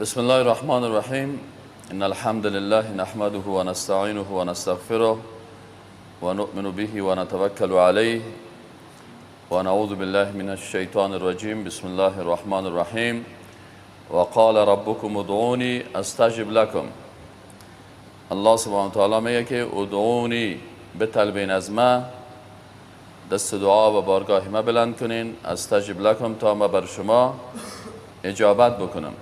بسم الله الرحمن الرحیم. ان الحمد لله نحمده ونستعینه ونستغفره ونؤمن به ونتوکل علیه ونعوذ بالله من الشیطان الرجیم. بسم الله الرحمن الرحیم. وقال ربكم ادعوني استجب لكم. الله سبحانه وتعالی میگه که ادعونی، بطلبین از ما، دست دعا و بارگاه ما بلند کنین، استجب لکم، تا ما بر شما اجابت بکنم.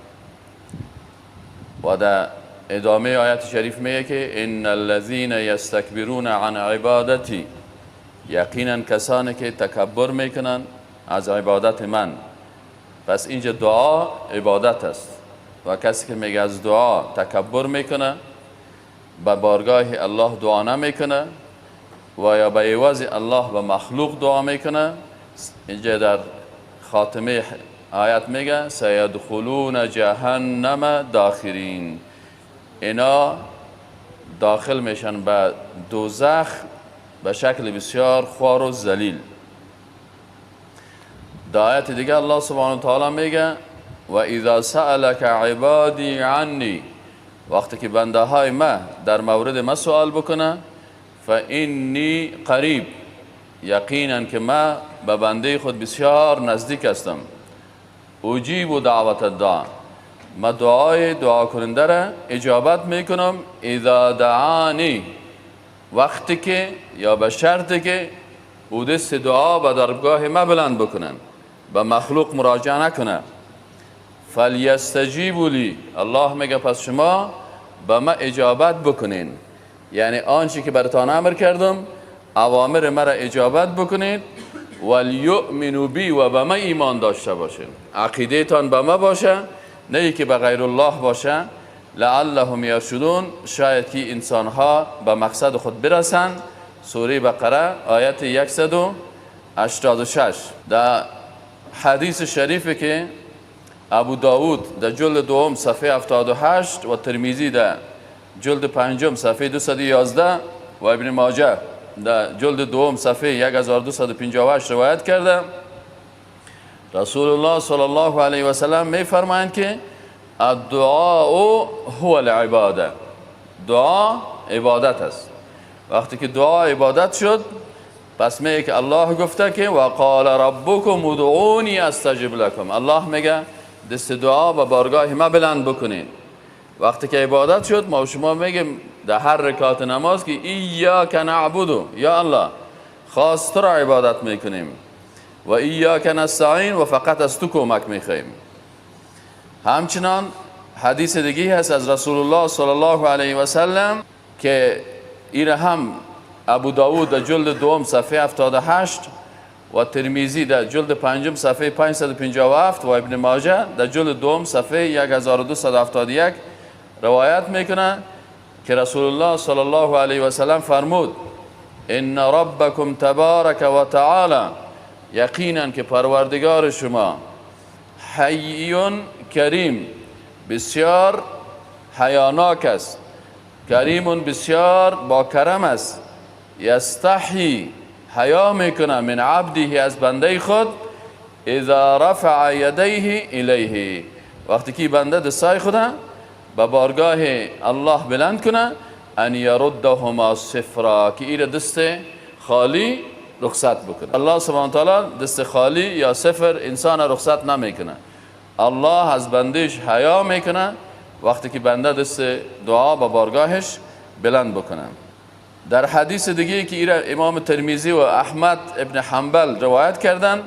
و در ادامه آیت شریف میگه که ان الذين یستکبرون عن عبادتی، یقینا کسانی که تکبر میکنن از عبادت من. پس اینجا دعا عبادت است و کسی که میگه از دعا تکبر میکنه، به بارگاه الله دعا نمیکنه و یا به عوض الله به مخلوق دعا میکنه، اینجا در خاتمه آیت میگه سیدخلون جهنم داخرین، اینا داخل میشن به دوزخ به شکل بسیار خوار و ذلیل. در آیت دیگه الله سبحانه و تعالی میگه و اذا سألک عبادی عنی، وقتی که بنده های ما در مورد ما سوال بکنه، فانی قریب، یقینا که ما به بنده خود بسیار نزدیک هستم. اجیب دعوت الداع، ما دعای دعا کننده را اجابت میکنم. اذا دعانی، وقتی که یا به شرطی که او دست دعا به درگاه ما بلند بکنن، به مخلوق مراجعه نکنه. فلیستجیبوا لی، الله میگه پس شما به ما اجابت بکنین، یعنی آنچه که براتان امر کردم اوامر مرا اجابت بکنید. ولیؤمنوا بی، و به ما ایمان داشته باشین، عقیده تان به ما باشه، نه ای که به غیر الله باشه. لعلهم یرشدون، شاید که انسانها به مقصد خود برسند. سوره بقره آیت 186. در حدیث شریفی که ابو داود در جلد دوم صفحه 78 و ترمیزی در جلد پنجم صفحه 211 و ابن ماجه در جلد دوم صفحه 1258 روایت کرده، رسول الله صلی الله علیه و سلم می فرمایند که الدعاء هو العباده، دعا عبادت است. وقتی که دعا عبادت شد، پس میگه که الله گفته که وقال ربکم ادعونی استجب لکم، الله میگه دست دعا به بارگاه ما بلند بکنین. وقتی که عبادت شد، ما و شما میگیم در هر رکعت نماز که ایاک نعبد، یا الله خاص تو را عبادت میکنیم، و ایاک نستعین، و فقط از تو کمک میخواهیم. همچنان حدیث دیگه هست از رسول الله صلی الله علیه و سلم که ایره هم ابو داود در جلد دوم صفحه 78 و ترمیزی در جلد پنجم صفحه 557 و ابن ماجه در جلد دوم صفحه 1271 روایت میکنه که رسول الله صلی الله علیه و سلم فرمود ان ربکم تبارک و تعالی، یقینا که پروردگار شما حی کریم، بسیار حیاناک است، کریم بسیار با کرم است، یستحی حیا میکنه، من عبده از بنده خود، اذا رفع یدیه الیه، وقتی که بنده دستای خود به بارگاه الله بلند کنه، ان یردهما صفرا، که ایره دست خالی رخصت بکنه. الله سبحانه و تعالی دست خالی یا صفر انسان رخصت نمیکنه. الله از بندش حیا میکنه وقتی که بنده دست دعا به بارگاهش بلند بکنه. در حدیث دیگه که ایره امام ترمیزی و احمد ابن حنبل روایت کردن،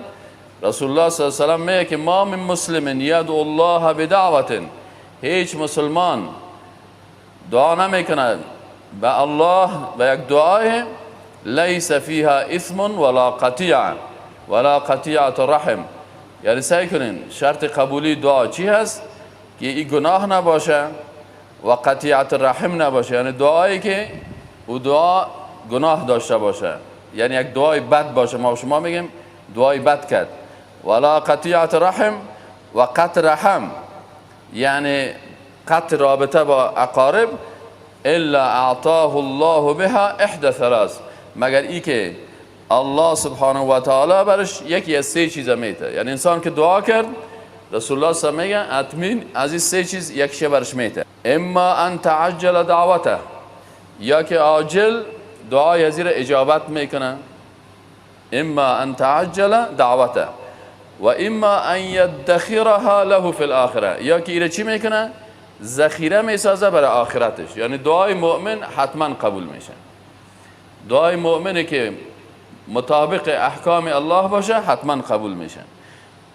رسول الله صلی الله علیه و سلم میگه که ما من مسلم یدعو الله بدعوة، هیچ مسلمان دعا نمیکنه به الله به یک دعای لیس فیها اثم ولا قطیعه ولا قطیعة رحم. یعنی سعی کنین شرط قبولی دعا چی هست؟ که این گناه نباشه و قطیعت رحم نباشه، یعنی دعایی که او دعا گناه داشته باشه، یعنی یک دعای بد باشه. ما شما میگیم دعای بد کرد. ولا قطیعت رحم و قطع رحم، یعنی قطع رابطه با اقارب، الا اعطاه الله بها احدى ثلاث، مگر ای که الله سبحانه و تعالی برش یکی از سه چیز میته. یعنی انسان که دعا کرد، رسول الله صلی الله علیه و میگه اتمین از این سه چیز یکیشه برش میته. اما ان تعجل دعوته، یا که عاجل دعای از اجابت میکنه. اما ان تعجل دعوته و اما ان یدخرها له فی الاخره، یا که ایره چی میکنه؟ ذخیره میسازه برای آخرتش. یعنی دعای مؤمن حتما قبول میشه. دعای مؤمنی که مطابق احکام الله باشه حتما قبول میشه،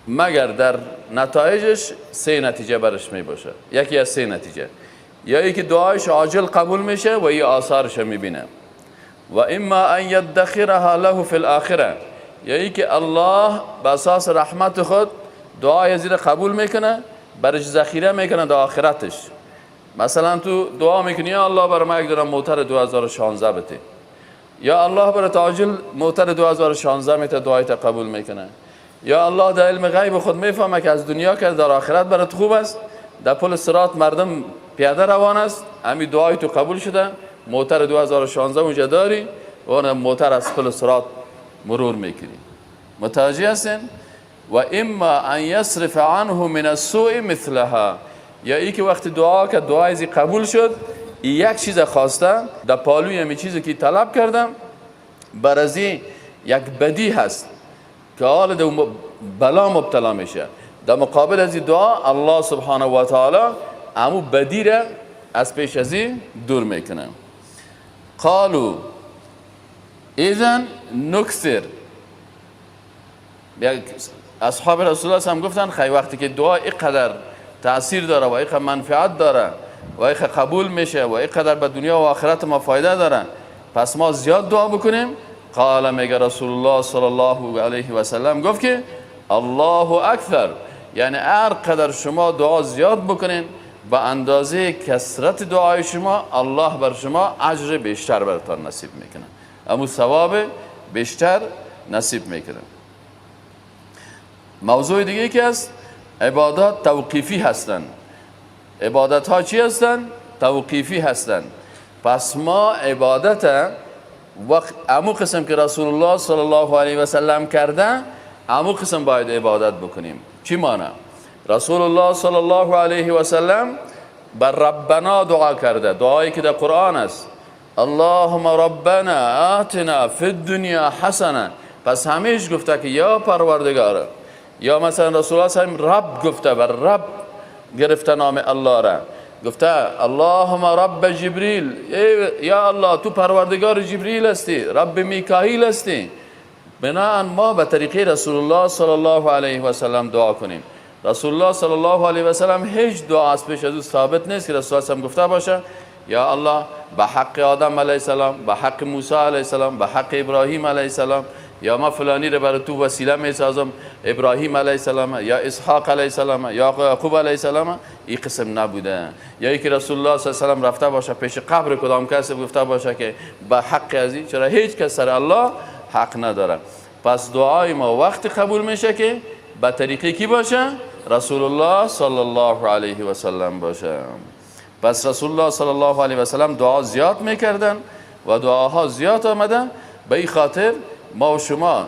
مگر در نتایجش سه نتیجه برش میباشه. یکی از سه نتیجه، یا یکی دعایش عاجل قبول میشه و یه آثارش میبینه، و اما ان یدخرها له فی الاخره، یا یکی الله به اساس رحمت خود دعای زیر قبول میکنه، برش ذخیره میکنه در آخرتش. مثلا تو دعا میکنی یا الله برای من یک دونه موتر 2016 بده، یا الله برای عاجل موتر 2016 میته، دعایت قبول میکنه. یا الله در علم غیب خود میفهمه که از دنیا که در آخرت برات خوب است، در پل صراط مردم پیاده روان است، همین دعای تو قبول شده، موتر 2016 اونجا داری و اون موتر از پل صراط مرور میکنی. متوجه هستین؟ و اما ان یصرف عنه من السوء مثلها، یا ای که وقتی دعا که دعای ازی قبول شد، یک چیز خواسته در پالوی همی چیزی که طلب کردم بر ازی یک بدی هست که حال در بلا مبتلا میشه، در مقابل از دعا الله سبحانه و تعالی امو بدی را از پیش ازی دور میکنه. قالوا اذن نکثر، اصحاب رسول الله هم گفتن خیلی وقتی که دعا اینقدر تاثیر داره و اینقدر منفعت داره و اینقدر قبول میشه و اینقدر به دنیا و آخرت ما فایده داره، پس ما زیاد دعا بکنیم. قال میگه رسول الله صلی الله علیه و سلم گفت که الله اکثر، یعنی هر قدر شما دعا زیاد بکنین به اندازه کثرت دعای شما الله بر شما اجر بیشتر براتان نصیب میکنه، امو ثواب بیشتر نصیب میکنه. موضوع دیگه که است، عبادات توقیفی هستند. عبادت ها چی هستند؟ توقیفی هستند. پس ما عبادت وقت امو قسم که رسول الله صلی الله علیه و سلم کرده امو قسم باید عبادت بکنیم. چی معنی؟ رسول الله صلی الله علیه و سلم بر ربنا دعا کرده، دعایی که در قرآن است، اللهم ربنا آتنا فی الدنیا حسنه. پس همیش گفته که یا پروردگار، یا مثلا رسول الله صلی الله علیه و سلم رب گفته، بر رب گرفته نام الله را، گفته اللهم رب جبریل، یا الله تو پروردگار جبریل هستی، رب میکائیل هستی. بناهن ما به طریقه رسول الله صلی الله علیه و سلم دعا کنیم. رسول الله صلی الله علیه و سلم هیچ دعا از پیش از او ثابت نیست که رسول الله گفته باشه یا الله به حق آدم علیه السلام، به حق موسی علیه السلام، به حق ابراهیم علیه السلام، یا ما فلانی رو برای تو وسیله میسازم، ابراهیم علیه السلام یا اسحاق علیه السلام یا یعقوب علیه السلام، این قسم نبوده. یا اینکه رسول الله صلی الله علیه و سلم رفته باشه پیش قبر کدام کسی گفته باشه که به حق از این، چرا هیچ کس سر الله حق نداره. پس دعای ما وقت قبول میشه که به طریقه کی باشه؟ رسول الله صلی الله علیه و سلم باشه. پس رسول الله صلی الله علیه و سلم دعا زیاد میکردن و دعاها زیاد آمدن. به این خاطر ما و شما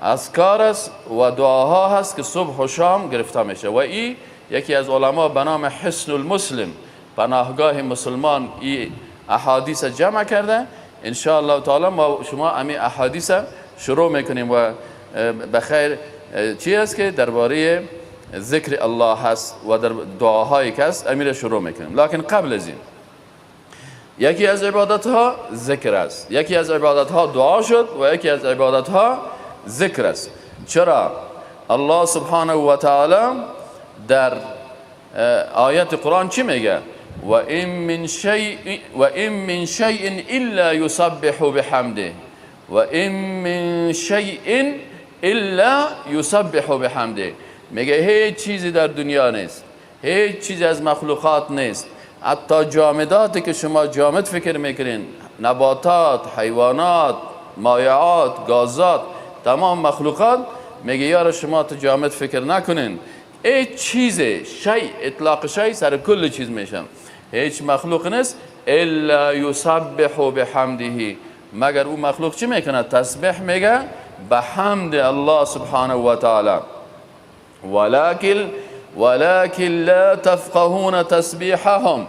اذکار است و دعاها هست که صبح و شام گرفته میشه. و این یکی از علما به نام حسن المسلم، پناهگاه مسلمان، این احادیث جمع کرده. ان شاء الله تعالی ما شما امی احادیث شروع میکنیم و بخیر چی است که درباره ذکر الله هست و در دعاهایی که هست امیر شروع میکنیم. لکن قبل از این یکی از عبادت ها ذکر است، یکی از عبادت ها دعا شد و یکی از عبادت ها ذکر است. چرا؟ الله سبحانه و تعالی در آیت قرآن چی میگه؟ و این من شیء الا یسبح بحمده، و این من شیء الا یسبح بحمده. میگه هیچ چیزی در دنیا نیست، هیچ چیزی از مخلوقات نیست، حتی جامداتی که شما جامد فکر میکنین، نباتات، حیوانات، مایعات، گازات، تمام مخلوقات، میگه یار شما تو جامد فکر نکنین. هیچ چیز، شی، اطلاق شی سر کل چیز میشن، هیچ مخلوق نیست الا یسبح بحمده، مگر او مخلوق چی میکنه؟ تسبیح میگه به حمد الله سبحانه و تعالی. ولكن ولکن لا تفقهون تسبیحهم.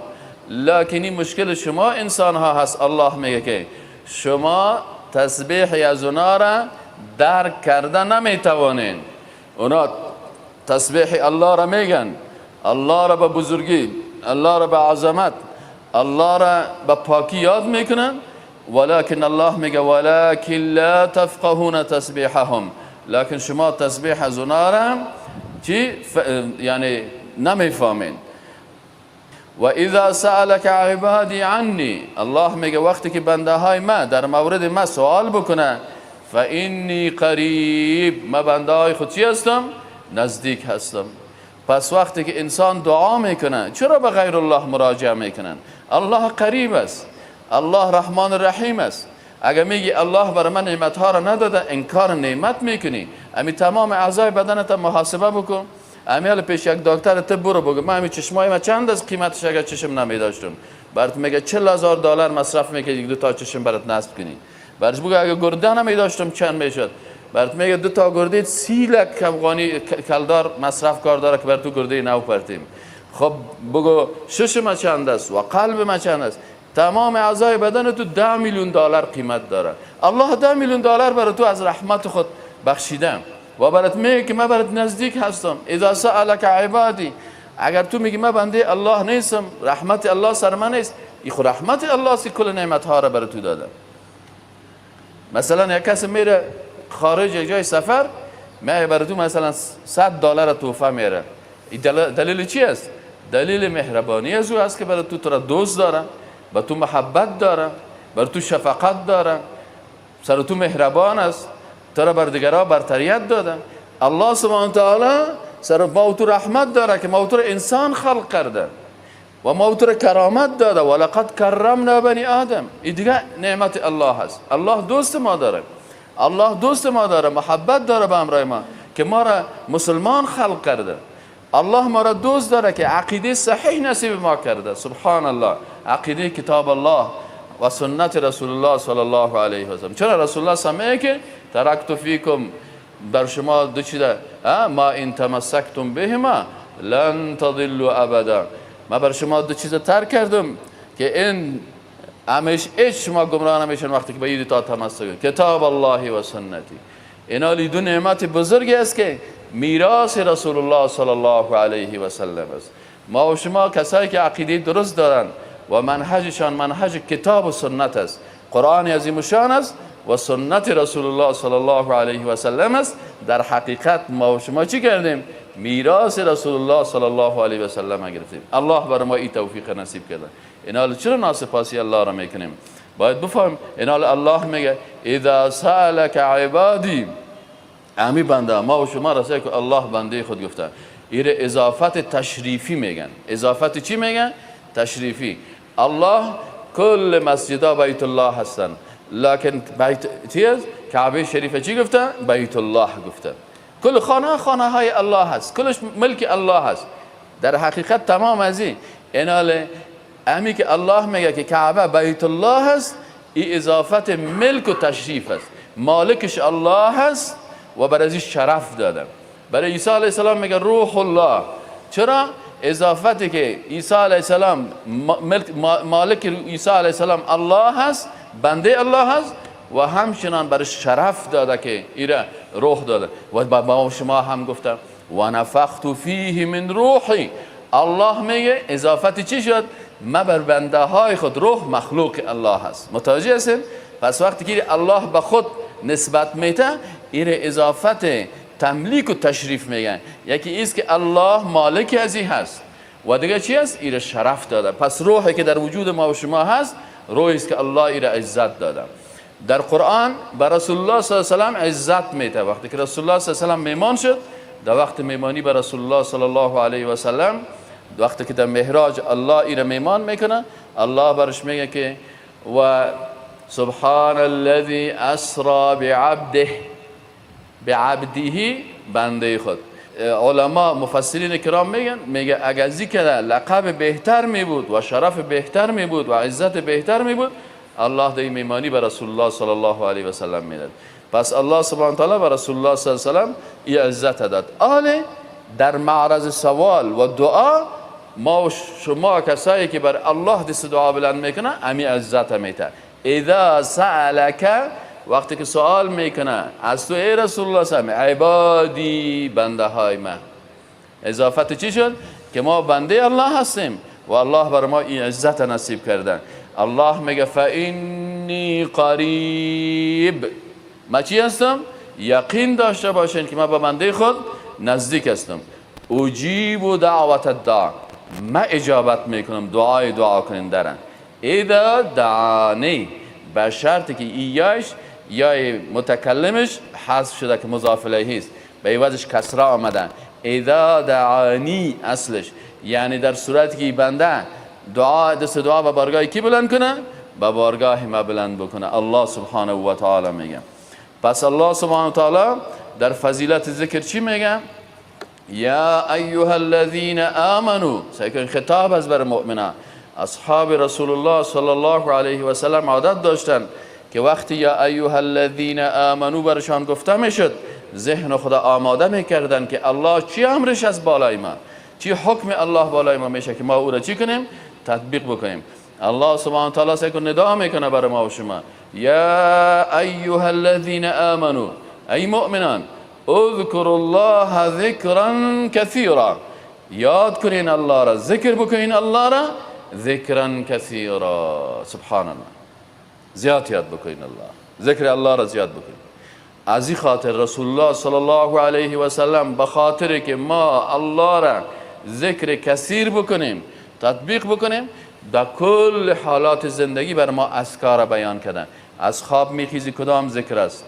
لکن این مشکل شما انسان ها هست. الله میگه که شما تسبیح از اونا را درک کرده نمیتوانین. اونا تسبیح الله را میگن، الله را به بزرگی، الله را به عظمت، الله را به پاکی یاد میکنن، ولكن الله میگه ولكن لا تفقهون تسبیحهم، لکن شما تسبیح از اونا را چی؟ یعنی نمیفهمین. و اذا سألك عبادی عنی، الله میگه وقتی که بنده های ما در مورد ما سوال بکنه، فانی قریب، ما بنده های خود چی هستم؟ نزدیک هستم. پس وقتی که انسان دعا میکنه چرا به غیر الله مراجعه میکنن؟ الله قریب است، الله رحمان رحیم است. اگر میگی الله برای من نعمت ها را نداده، انکار نعمت میکنی. امی تمام اعضای بدنت محاسبه بکن. امی پیش یک دکتر طب برو بگو من امی چشمای من چند از قیمتش اگر چشم نمیداشتم، برات میگه $40,000 مصرف میکنی دو تا چشم برات نصب کنی. برش بگو اگر گرده نمیداشتم چند میشد، برات میگه دو تا گرده 30 لک افغانی کلدار مصرف کار داره که بر تو گرده نو پرتیم. خب بگو شش ما چند است و قلب ما چند است. تمام اعضای بدن تو $10 میلیون قیمت داره. الله $10 میلیون برای تو از رحمت خود بخشیده و برات میگه که من برات نزدیک هستم. اذا سألک عبادی، اگر تو میگی من بنده الله نیستم، رحمت الله سر من نیست، این خود رحمت الله است کل نعمت ها را برای تو داده. مثلا یک کسی میره خارج یک جای سفر، میگه برای تو مثلا $100 تحفه میره. این دلیل چی است؟ دلیل مهربانی از او است که برای تو تو را دوست داره، به تو محبت داره، بر تو شفقت داره، سر تو مهربان است، تو را بر دیگرها برتریت داده. الله سبحانه تعالی سر ما تو رحمت داره که ما تو را انسان خلق کرده و ما تو را کرامت داده. ولقد کرمنا بنی آدم. این دیگه نعمت الله است. الله دوست ما داره، الله دوست ما داره، محبت داره به امرای ما که ما را مسلمان خلق کرده. الله ما را دوست داره که عقیده صحیح نصیب ما کرده. سبحان الله، عقیده کتاب الله و سنت رسول الله صلی الله علیه و سلم. چرا رسول الله سمعه که ترکت فیکم، بر شما دو چیزه، ما ان تمسکتم بهما لن تضلوا ابدا، ما بر شما دو چیز ترک کردم که این همیشه هیچ شما گمراه نمیشن وقتی که به این تا تمسک، کتاب الله و سنتی. اینا دو نعمت بزرگی است که میراث رسول الله صلی الله علیه و سلم است. ما و شما کسایی که عقیده درست دارن و منهجشان منهج کتاب و سنت است، قرآن عظیم شان است و سنت رسول الله صلی الله علیه و سلم است، در حقیقت ما و شما چی کردیم؟ میراث رسول الله صلی الله علیه و سلم گرفتیم. الله بر ما این توفیق نصیب کرده. اینا چرا ناسپاسی الله را میکنیم؟ باید بفهم اینا الله میگه اذا سألک عبادی، امی بنده ما و شما رسید که الله بنده خود گفته. این اضافت تشریفی میگن. اضافت چی میگن؟ تشریفی. الله کل مسجدها بیت الله هستن، لکن بیت چیز کعبه شریفه چی گفته؟ بیت الله گفته. کل خانه خانه های الله هست، کلش ملک الله هست. در حقیقت تمام از این اینال امی که الله میگه که کعبه بیت الله هست، این اضافت ملک و تشریف است. مالکش الله هست و بر ازش شرف داده. برای عیسی علیه السلام میگه روح الله. چرا؟ اضافتی که عیسی علیه السلام مالک عیسی علیه السلام الله هست، بنده الله هست و همچنان برای شرف داده که ایره روح داده. و با شما هم گفتم و نفخت فیه من روحی. الله میگه اضافت چی شد؟ ما بر بنده های خود، روح مخلوق الله هست. متوجه هستین؟ پس وقتی که الله به خود نسبت میده، ایره اضافت تملیک و تشریف میگن. یکی ایست که الله مالک ازی هست و دیگه چی هست؟ ایره شرف داده. پس روحی که در وجود ما و شما هست، روحی است که الله ایره عزت داده. در قرآن به رسول الله صلی الله علیه و سلم عزت میده. وقتی که رسول الله صلی الله علیه و سلم میمان شد، در وقت میمانی به رسول الله صلی الله علیه و سلم، وقتی که در معراج الله ایره میمان میکنه، الله برش میگه که و سبحان الذی اسرا بعبده، بعبده بنده خود. علما مفسرین کرام میگن، میگه اگر ذکر لقب بهتر میبود و شرف بهتر میبود و عزت بهتر میبود، الله در میمانی به رسول الله صلی الله علیه و سلم میداد. پس الله سبحانه تعالی به رسول الله صلی الله علیه و سلم این عزت داد. آله در معرض سوال و دعا ما و شما کسایی که بر الله دست دعا بلند میکنه امی عزت میته. اذا سألک، وقتی که سوال میکنه از تو ای رسول الله صلی الله علیه و سلم، عبادی، بنده های من. اضافت چی شد؟ که ما بنده الله هستیم و الله بر ما این عزت نصیب کرده. الله میگه فانی قریب، ما چی هستم؟ یقین داشته باشین که ما به بنده خود نزدیک هستم. اجیب دعوت الداع، ما اجابت میکنم دعای دعا کننده را. اذا دعانی، به شرطی که ایاش یا متکلمش حذف شده که مضاف الیه است، به عوضش کسره آمده. اذا دعانی اصلش یعنی در صورتی که بنده دعا دست دعا به بارگاه کی بلند کنه؟ به بارگاه ما بلند بکنه. الله سبحانه و تعالی میگه. پس الله سبحانه و تعالی در فضیلت ذکر چی میگه؟ یا ایها الذین آمنو، سیکن خطاب از بر مؤمنان. اصحاب رسول الله صلی الله علیه و سلم عادت داشتن که وقتی یا ایها الذین آمنو برشان گفته میشد ذهن خدا آماده میکردن که الله چی امرش از بالای ما، چی حکم الله بالای ما میشه که ما او را چی کنیم؟ تطبیق بکنیم. الله سبحانه و تعالی سیکن ندا میکنه برای ما و شما، یا ایها الذین آمنو، ای مؤمنان، اذکروا الله ذکرا کثیرا، یاد کنین الله را، ذکر بکنین الله را، ذکرا کثیرا. سبحان الله، زیاد یاد بکنین الله، ذکر الله را زیاد بکنین. از این خاطر رسول الله صلی الله علیه و سلم به خاطر که ما الله را ذکر کثیر بکنیم، تطبیق بکنیم، در کل حالات زندگی بر ما اذکار بیان کردن. از خواب میخیزی کدام ذکر است،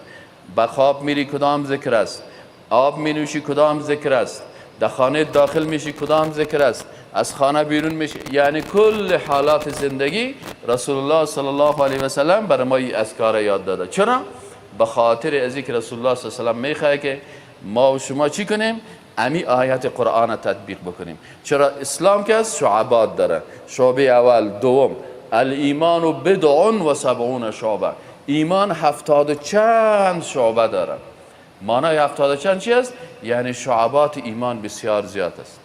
به خواب میری کدام ذکر است، آب می نوشی کدام ذکر است، در خانه داخل میشی کدام ذکر است، از خانه بیرون میشی، یعنی کل حالات زندگی رسول الله صلی الله علیه و سلم بر ما این اذکار یاد داده. چرا؟ به خاطر از اینکه رسول الله صلی الله علیه و سلم میخواد که ما و شما چی کنیم؟ امی آیات قرآن تطبیق بکنیم. چرا؟ اسلام که از شعبات داره، شعبه اول، دوم، الایمان بضع و سبعون شعبه، ایمان 70 چند شعبه داره. معنای 70 چند چی است؟ یعنی شعبات ایمان بسیار زیاد است.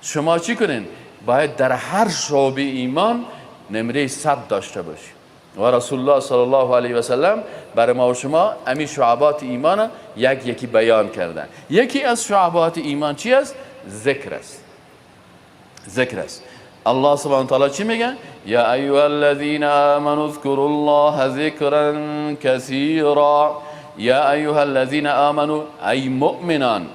شما چی کنین؟ باید در هر شعبه ایمان نمره 100 داشته باشی. و رسول الله صلی الله علیه و سلم برای ما و شما امی شعبات ایمان یک یکی بیان کردن. یکی از شعبات ایمان چی است؟ ذکر است. ذکر است. الله سبحانه و تعالی چی میگه؟ یا ایها الذین آمنوا اذکروا الله ذکرا کثیرا. یا ایها الذین آمنوا، ای مؤمنان،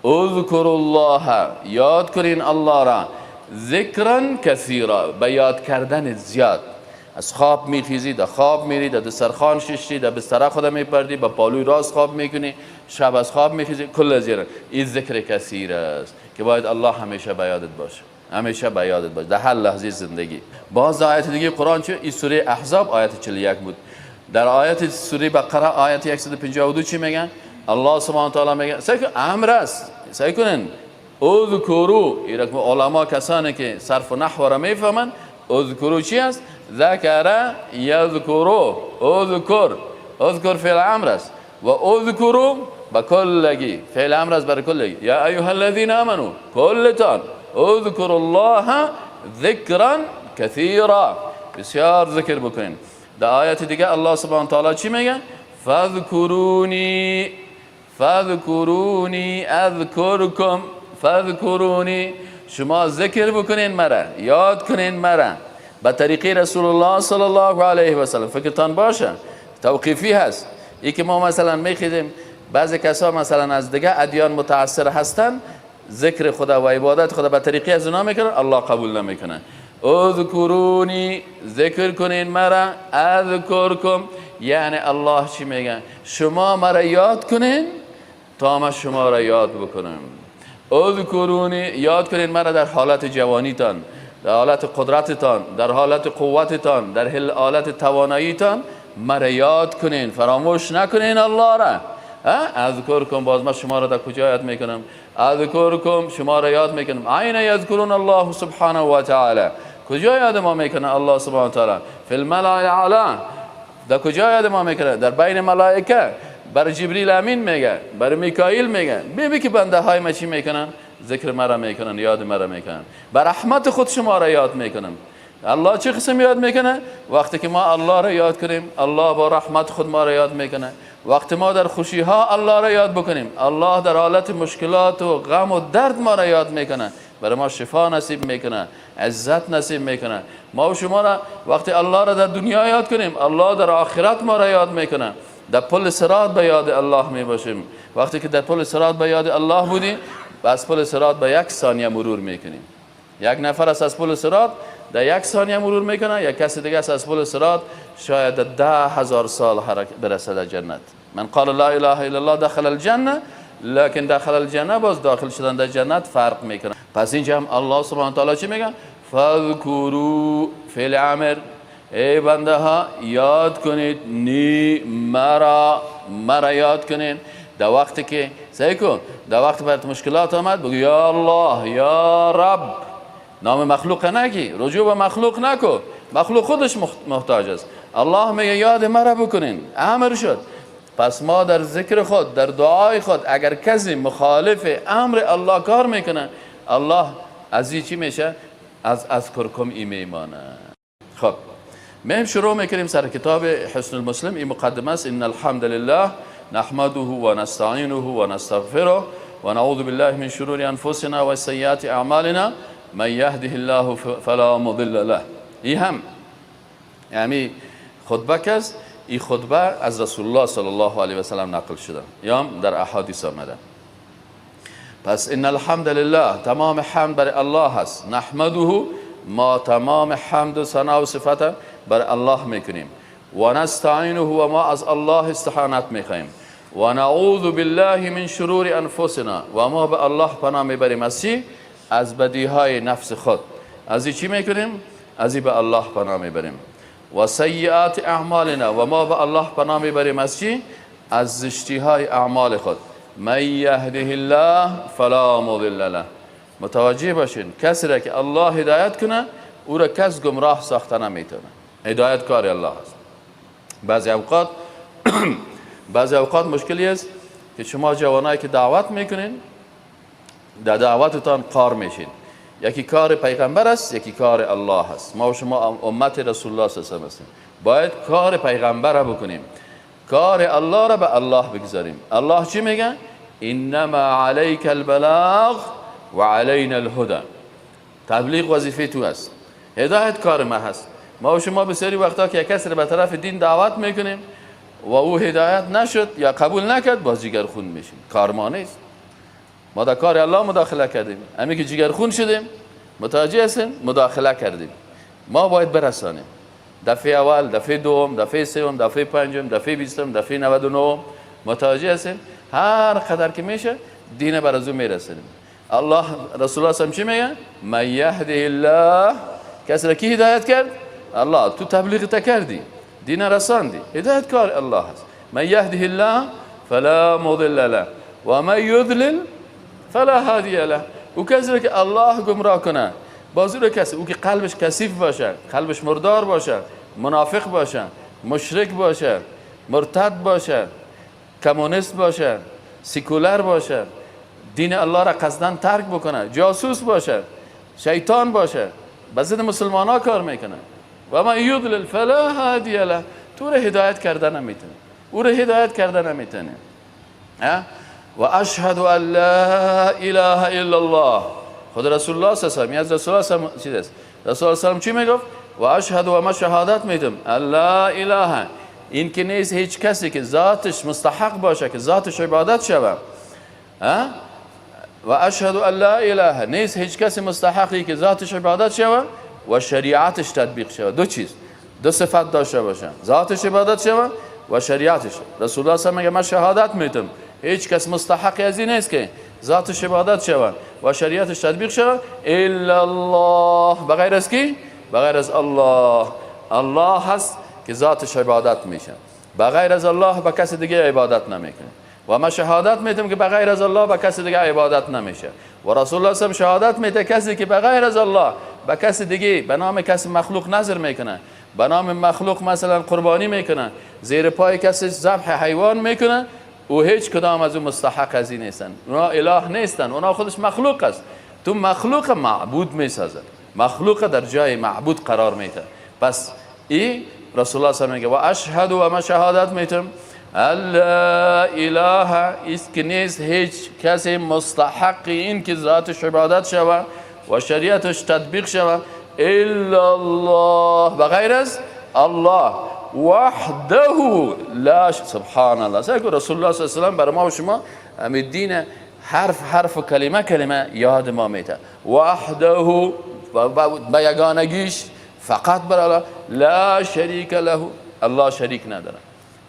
اذکروا الله، یاد کنین الله را، ذکرا کثیرا، به یاد کردن زیاد. از خواب میخیزی، در خواب میری، در دسترخوان ششتی، در بستر خود میپردی، با پالوی راست خواب میکنی، شب از خواب میخیزی، کل از این ذکر کثیر است که باید الله همیشه به یادت باشه، همیشه به یادت باشه در هر لحظه زندگی. باز آیت دیگه قرآن چه؟ این سوره احزاب آیت 41 بود. در آیت سوره بقره آیت 152 چی میگن؟ الله سبحانه و تعالی میگه، سعی کن امر است، سعی کنن اذکروا، این رقم علما کسانی که صرف و نحو را میفهمن، اذکروا چی است؟ ذکر یذکروا، اذکر، اذکر فعل امر است و اذکروا به کلگی فعل امر است بر کلگی. یا ایها الذین آمنوا، کلتان، اذکروا الله ذکرا کثیرا، بسیار ذکر بکنین. در آیت دیگه الله سبحانه و تعالی چی میگه؟ فاذکرونی، فاذکرونی اذکرکم، فاذکرونی، شما ذکر بکنین مرا، یاد کنین مرا به طریقه رسول الله صلی الله علیه و سلم. فکرتان باشه توقیفی هست. ای که ما مثلا میخیدیم بعضی کسا مثلا از دیگه ادیان متاثر هستن، ذکر خدا و عبادت خدا به طریقه از اونا میکنن، الله قبول نمیکنه. اذکرونی، ذکر کنین مرا، اذکرکم، یعنی الله چی میگه؟ شما مرا یاد کنین تا ما شما را یاد بکنم. اذکرونی، یاد کنین مرا در حالت جوانیتان، در حالت قدرتتان، در حالت قوتتان، در حالت تواناییتان مرا یاد کنین، فراموش نکنین الله را. اذکرکم، باز ما شما را در کجا یاد میکنم؟ اذکرکم، شما را یاد میکنم. عین یذکرون الله سبحانه و تعالی، کجا یاد ما میکنه الله سبحانه و تعالی؟ فی الملأ الاعلی. در کجا یاد ما میکنه؟ در بین ملائکه. بر جبریل امین میگه، بر میکائیل میگه، ببین که بنده های ما چی میکنن؟ ذکر مرا میکنن، یاد مرا میکنن. به رحمت خود شما را یاد میکنم. الله چه قسم یاد میکنه؟ وقتی که ما الله را یاد کنیم، الله با رحمت خود ما را یاد میکنه. وقتی ما در خوشی ها الله را یاد بکنیم، الله در حالت مشکلات و غم و درد ما را یاد میکنه، برای ما شفا نصیب میکنه، عزت نصیب میکنه. ما و شما را وقتی الله را در دنیا یاد کنیم، الله در آخرت ما را یاد میکنه. در پل صراط به یاد الله میباشیم. وقتی که در پل صراط به یاد الله بودیم، از پل صراط به یک ثانیه مرور میکنیم. یک نفر از پل صراط در یک ثانیه مرور میکنه، یک کسی دیگه از پل صراط شاید 10,000 سال برسد در جنت. من قال لا اله الا الله دخل الجنه، لکن دخل الجنه باز داخل شدن در جنت فرق میکنه. پس اینجا هم الله سبحانه و تعالی چی میگه؟ فاذکروا فی الامر، ای بنده ها یاد کنید، نی مرا، مرا یاد کنید. در وقتی که سعی کن، در وقتی برات مشکلات آمد بگو یا الله یا رب. نام مخلوق نگی، رجوع به مخلوق نکو، مخلوق خودش محتاج است. الله میگه یاد مرا بکنین، امر شد. پس ما در ذکر خود، در دعای خود، اگر کسی مخالف امر الله کار میکنه، الله از این چی میشه؟ از کرکم ای میمانه. خب مهم شروع میکنیم سر کتاب حسن المسلم. این مقدمه است. ان الحمد لله نحمده و نستعینه و نستغفره و نعوذ بالله من شرور انفسنا و سیئات اعمالنا من یهده الله فلا مضل له. این هم یعنی خطبه کس، این خطبه از رسول الله صلی الله علیه و سلم نقل شده یا هم در احادیث آمده. پس ان الحمد لله، تمام حمد بر الله هست. نحمده، ما تمام حمد و ثنا و صفت بر الله میکنیم. و نستعینه، و ما از الله استعانت میخواهیم. و نعوذ بالله من شرور انفسنا، و ما به الله پناه میبریم از چی؟ از بدیهای نفس خود. از این چی میکنیم؟ از این به الله پناه میبریم. و سیئات اعمالنا، و ما به الله پناه میبریم از چی؟ از زشتی های اعمال خود. من یهده الله فلا مضل له. متوجه باشین، کسی را که الله هدایت کنه او را کس گمراه ساخته نمیتونه. هدایت کار الله است. بعضی اوقات مشکلی است که شما جوانایی که دعوت میکنین، در دعوتتان قار میشین. یکی کار پیغمبر است، یکی کار الله است. ما و شما امت رسول الله صلی الله علیه و هستیم، باید کار پیغمبر را بکنیم، کار الله را به الله بگذاریم. الله چی میگه؟ انما علیک البلاغ و علینا الهدی. تبلیغ وظیفه تو است، هدایت کار ما هست. ما و شما بسیاری وقتا که کسی را به طرف دین دعوت میکنیم و او هدایت نشد یا قبول نکرد، باز جگرخون میشیم. کار ما نیست، ما در کار الله مداخله کردیم. همین که جگرخون شدیم، متوجه هستیم، مداخله کردیم. ما باید برسانیم. دفعه اول، دفعه دوم، دفعه سوم، دفعه پنجم، دفعه 20، دفعه 99. متوجه هستیم؟ هر قدر که میشه دین بر از او میرسونیم. الله رسول الله چی میگه؟ من یهده الله، کسی را کی هدایت کرد؟ الله. تو تبلیغ تا کردی، دین رساندی، هدایت کار الله هست. من یهده الله فلا مضل له و من یضلل فلا هادی له. او کسی را که الله گمراه کنه، باز او کسی او که قلبش کثیف باشه، قلبش مردار باشه، منافق باشه، مشرک باشه، مرتد باشه، کمونیست باشه، سیکولر باشه، دین الله را قصداً ترک بکنه، جاسوس باشه، شیطان باشه، به ضد مسلمان ها کار میکنه. و من یضلل فلا هادی له. تو را هدایت کرده نمیتونه، او را هدایت کرده نمیتونه. و اشهد ان لا اله الا الله. خود رسول الله صلی الله علیه و از رسول الله چیز است. رسول الله صلی الله علیه و چی میگفت؟ و اشهد و ما شهادت میدم ان لا اله، این که نیست هیچ کسی که ذاتش مستحق باشه که ذاتش عبادت شود. و اشهد ان لا اله، نیست هیچ کسی مستحقی که ذاتش عبادت شود و شریعتش تطبیق شود. دو چیز، دو صفت داشته باشه، ذاتش عبادت شود و شریعتش. رسول الله صلی الله علیه و میگه من شهادت میدم هیچ کس مستحق از این نیست که ذاتش عبادت شود و شریعتش تطبیق شود الا الله، بغیر از کی؟ بغیر از الله. الله هست که ذاتش عبادت میشه، بغیر از الله به کس دیگه عبادت نمیکنه. و ما شهادت میدم که بغیر از الله به کس دیگه عبادت نمیشه. و رسول الله صلی شهادت میده کسی که بغیر از الله به کس دیگه به نام کس مخلوق نظر میکنه، به نام مخلوق مثلا قربانی میکنه، زیر پای کسی ذبح حیوان میکنه، او هیچ کدام از او مستحق از این نیستن، اونا اله نیستن، اونا خودش مخلوق است. تو مخلوق معبود میسازد، مخلوق در جای معبود قرار میده. پس ای رسول الله صلی الله علیه و میگه و اشهد و ما شهادت میتم لا اله است که نیست هیچ کسی مستحق این که ذاتش عبادت شود و شریعتش تطبیق شود الا الله، بغیر از الله وحده لا سبحان الله. سیکو رسول الله صلی الله علیه و سلم بر ما و شما همین دین حرف حرف و کلمه کلمه یاد ما میده. وحده به یگانگیش فقط بر الله، لا شریک له، الله شریک نداره،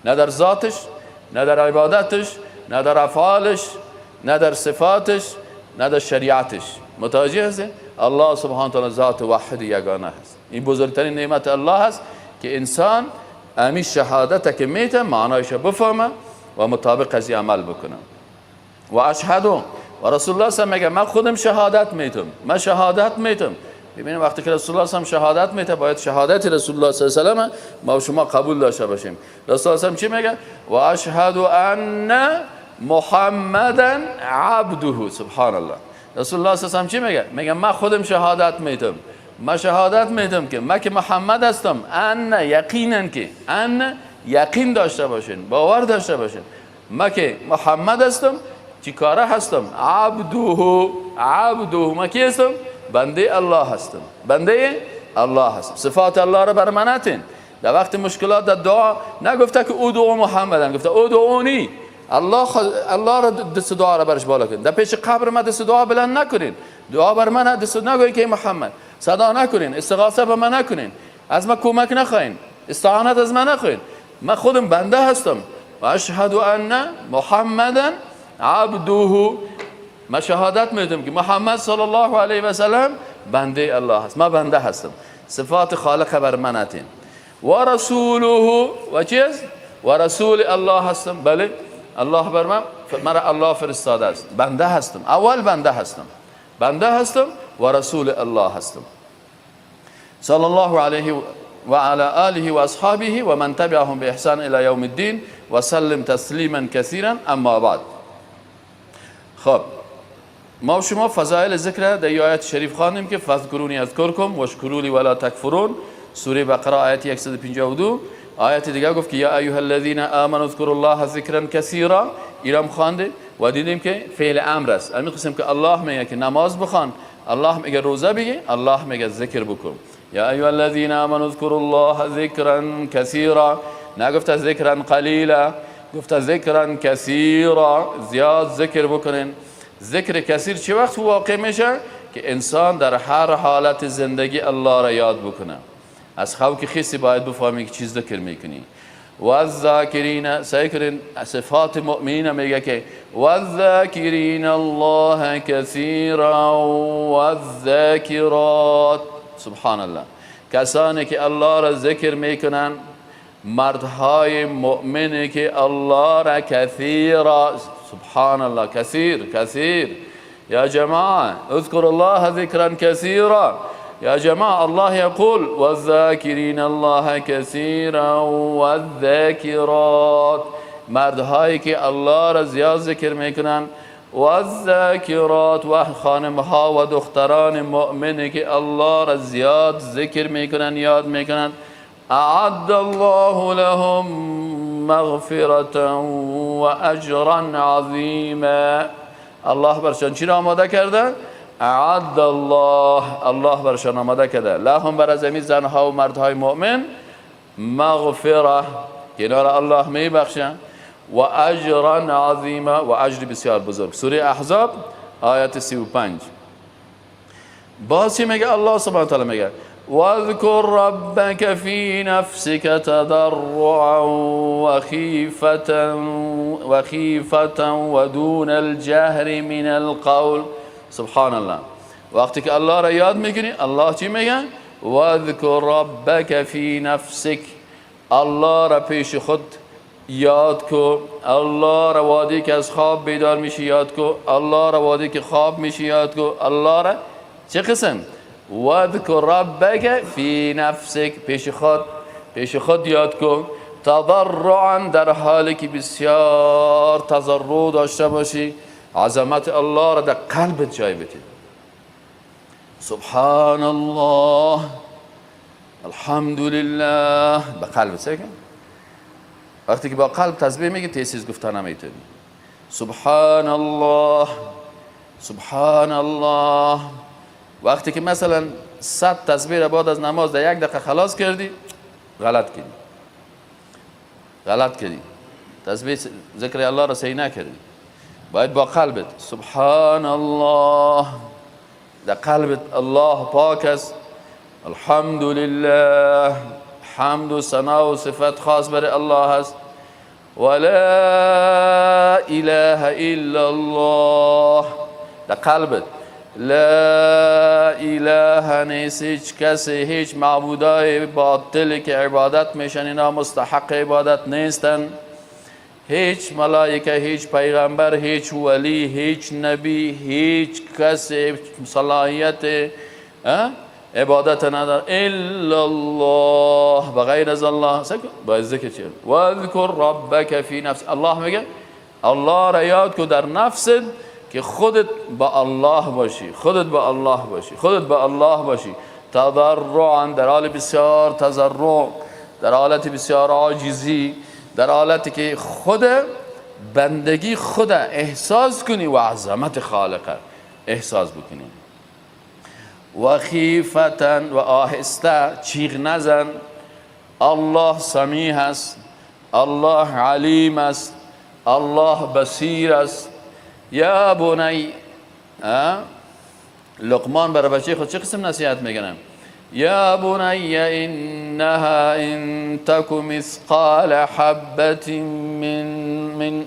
نه در ذاتش، نه در عبادتش، نه در افعالش، نه در صفاتش، نه در شریعتش. متوجه هستید؟ الله سبحانه وتعالی ذات واحد یگانه هست. این بزرگترین نعمت الله هست که انسان امی شهادت که میته معنایش بفهمه و مطابق از عمل بکنه. و اشهد و رسول الله صلی میگه من خودم شهادت میتم، من شهادت میتم. ببینید وقتی که رسول الله صلی شهادت میته باید شهادت رسول الله صلی الله علیه و ما و شما قبول داشته باشیم. رسول الله صلی چی میگه؟ و اشهد ان محمدا عبده. سبحان الله. رسول الله صلی الله علیه و چی میگه؟ میگه من خودم شهادت میتم، من شهادت میتم که من که محمد هستم، ان یقینا، که ان یقین داشته باشین، باور داشته باشین، من که محمد هستم، چی کاره هستم؟ عبده، عبده، من کی هستم؟ بنده الله هستم، بنده الله هستم. صفات الله را بر من نتین. در وقت مشکلات در دعا نگفته که او دعا محمدن، گفته او دعونی. الله الله را دست دعا را برش بالا کنین. در پیش قبر من دست دعا بلند نکنین، دعا بر من دست نگوین که محمد، صدا نکنین، استغاثه به من نکنین، از من کمک نخواین، استعانت از من نخواین، من خودم بنده هستم. و اشهد ان محمدا عبده، من شهادت میدم که محمد صلی الله علیه و سلم بنده الله هست، من بنده هستم. صفات خالق بر من اتین. و رسوله، و چیز؟ و رسول الله هستم. بله الله بر من، مرا الله فرستاده است، بنده هستم، اول بنده هستم، بنده هستم و رسول الله هستم. صلی الله علیه و علی آله و اصحابه و من تبعهم باحسان الی یوم الدین و سلم تسلیما کثیرا. اما بعد. خب ما و شما فضائل ذکر در آیت شریف خواندیم که فاذکرونی اذکرکم واشکروا لی ولا تکفرون، سوره بقره آیت 152. آیت دیگه گفت که یا ایها الذین آمنوا اذکروا الله ذکرا کثیرا، ایرام خوانده و دیدیم که فعل امر است. همین قسم که الله میگه که نماز بخوان، الله میگه روزه بگی، الله میگه ذکر بکن. یا ایها الذین آمنوا اذکروا الله ذکرا کثیرا، نگفت ذکرا قلیلا، گفت ذکرا کثیرا، زیاد ذکر بکنین. ذکر کثیر چه وقت واقع میشه؟ که انسان در هر حالت زندگی الله را یاد بکنه. از خواب که خیسی باید بفهمی که چیز ذکر میکنی. و الذاکرین، سعی کنین صفات مؤمنین میگه که و الذاکرین الله کثیرا و الذاکرات. سبحان الله. کسانی که الله را ذکر میکنن، مردهای مؤمنی که الله را کثیرا، سبحان الله، کثیر کثیر. یا جماعه اذکر الله ذکرا کثیرا. یا جماعه الله یقول والذاکرین الله کثیرا والذاکرات، مردهایی که الله را زیاد ذکر میکنن، والذاکرات، و خانمها و دختران مؤمنی که الله را زیاد ذکر میکنن، یاد میکنن. اعد الله لهم مغفرة و اجرا عظیما. الله برشان چی را آماده کرده؟ اعد الله، الله برشان آماده کرده، لهم بر از زنها و مردهای مؤمن، مغفره که اینا را الله میبخشه، و اجرا عظیما، و اجر بسیار بزرگ. سوره احزاب آیت 35. باز چی میگه؟ الله سبحانه و تعالی میگه واذكر ربك في نفسك تضرعا وخيفة ودون الجهر من القول. سبحان الله. وقتی که الله را یاد میکنی، الله چی میگه؟ واذكر ربك في نفسك، الله را پیش خود یاد کو، الله را وادی که از خواب بیدار میشی یاد کو، الله را وادی که خواب میشی یاد کو، الله را چه قسم؟ واذکر ربک فی نفسک، پیش خود، پیش خود یاد کو، تضرعا، در حالی که بسیار تضرع داشته باشی، عظمت الله را در قلبت جای بدی. سبحان الله، الحمدلله، به قلبت سعی کن. وقتی که با قلب تسبیح میگی تیز گفته نمیتونی. سبحان الله، سبحان الله. وقتی که مثلا 100 تسبیح را بعد از نماز در یک دقیقه خلاص کردی، غلط کردی، غلط کردی، تسبیح ذکر الله را صحیح نکردی. باید با قلبت سبحان الله، در قلبت الله پاک است، الحمدلله، حمد و ثنا و صفت خاص بر الله است، ولا اله الا الله، در قلبت لا اله نیست، هیچ کسی، هیچ معبودای باطلی که عبادت میشن اینا مستحق عبادت نیستن، هیچ ملائکه، هیچ پیغمبر، هیچ ولی، هیچ نبی، هیچ کسی صلاحیت عبادت نداره الا الله، بغیر از الله. باید ذکر چیه؟ واذکر ربک فی نفس. الله میگه الله را یاد کو در نفست که خودت با الله باشی، خودت با الله باشی، خودت با الله باشی. تضرعا، در حال بسیار تضرع، در حالت بسیار عاجزی، در حالتی که خود بندگی خود احساس کنی و عظمت خالق احساس بکنی. و خیفتا، و آهسته چیغ نزن. الله سمیع است، الله علیم است، الله بصیر است. یا بنی، لقمان برای بچه خود چه قسم نصیحت میکنه؟ یا بنی انها ان تک مثقال حبة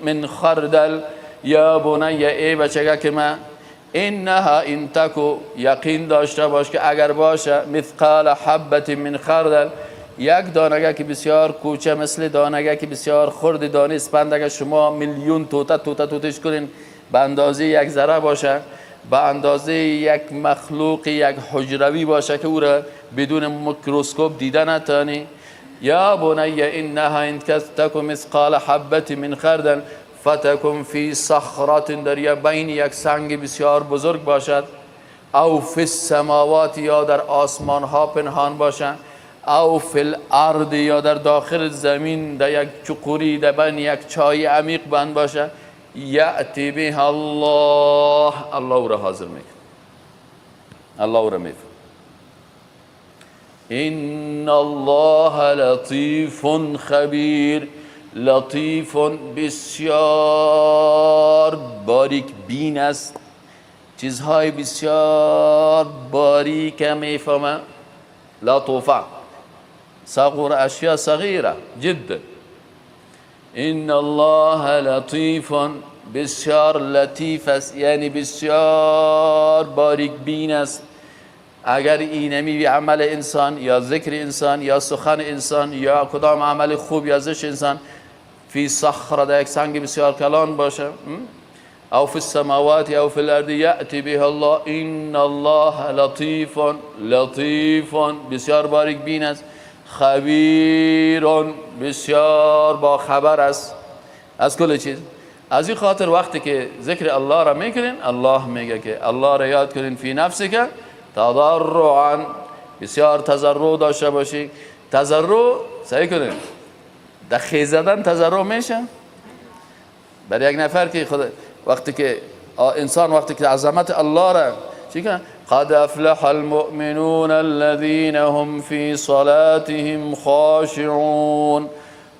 من خردل. یا بنی، ای بچه که من، انها ان تک، یقین داشته باش که اگر باشه مثقال حبة من خردل، یک دانگه که بسیار کوچه، مثل دانگه که بسیار خرد دانه اسپند، اگر شما میلیون توته توته توتش کنین به اندازه یک ذره باشه، به اندازه یک مخلوق یک حجروی باشه که او را بدون میکروسکوپ دیده نتانی. یا بنی انها ان تک مثقال حبة من خردل فتکن فی صخرة، در بین یک سنگ بسیار بزرگ باشد، او فی السماوات، یا در آسمان ها پنهان باشد، او فی الارض، یا در داخل زمین در یک چقوری در بین یک چای عمیق بند باشه. یأتی بها الله، الله او را حاضر میکنه، الله او را میفهمه. ان الله لطیف خبیر. لطیف بسیار باریک بین است، چیزهای بسیار باریک میفهمه. لطفا صغر اشیاء صغیره جدا. ان الله لطیف، بسیار لطیف است، یعنی بسیار باریک بین است. اگر اینمی عمل انسان یا ذکر انسان یا سخن انسان یا کدام عمل خوب یا زشت انسان فی صخره، در یک سنگ بسیار کلان باشه، او فی السماوات او فی الارض یأتی بها الله ان الله لطیف، لطیف بسیار باریک بین است، خبیر بسیار با خبر است از کل چیز. از این خاطر وقتی که ذکر الله را میکنین، الله میگه که الله را یاد کنین فی نفسک تضرعا، بسیار تضرع داشته باشی. تضرع سعی کنین در خیز زدن تضرع میشه برای یک نفر که خود وقتی که انسان وقتی که عظمت الله را چی کنه؟ قد افلح المؤمنون الذين هم فی صلاتهم خاشعون.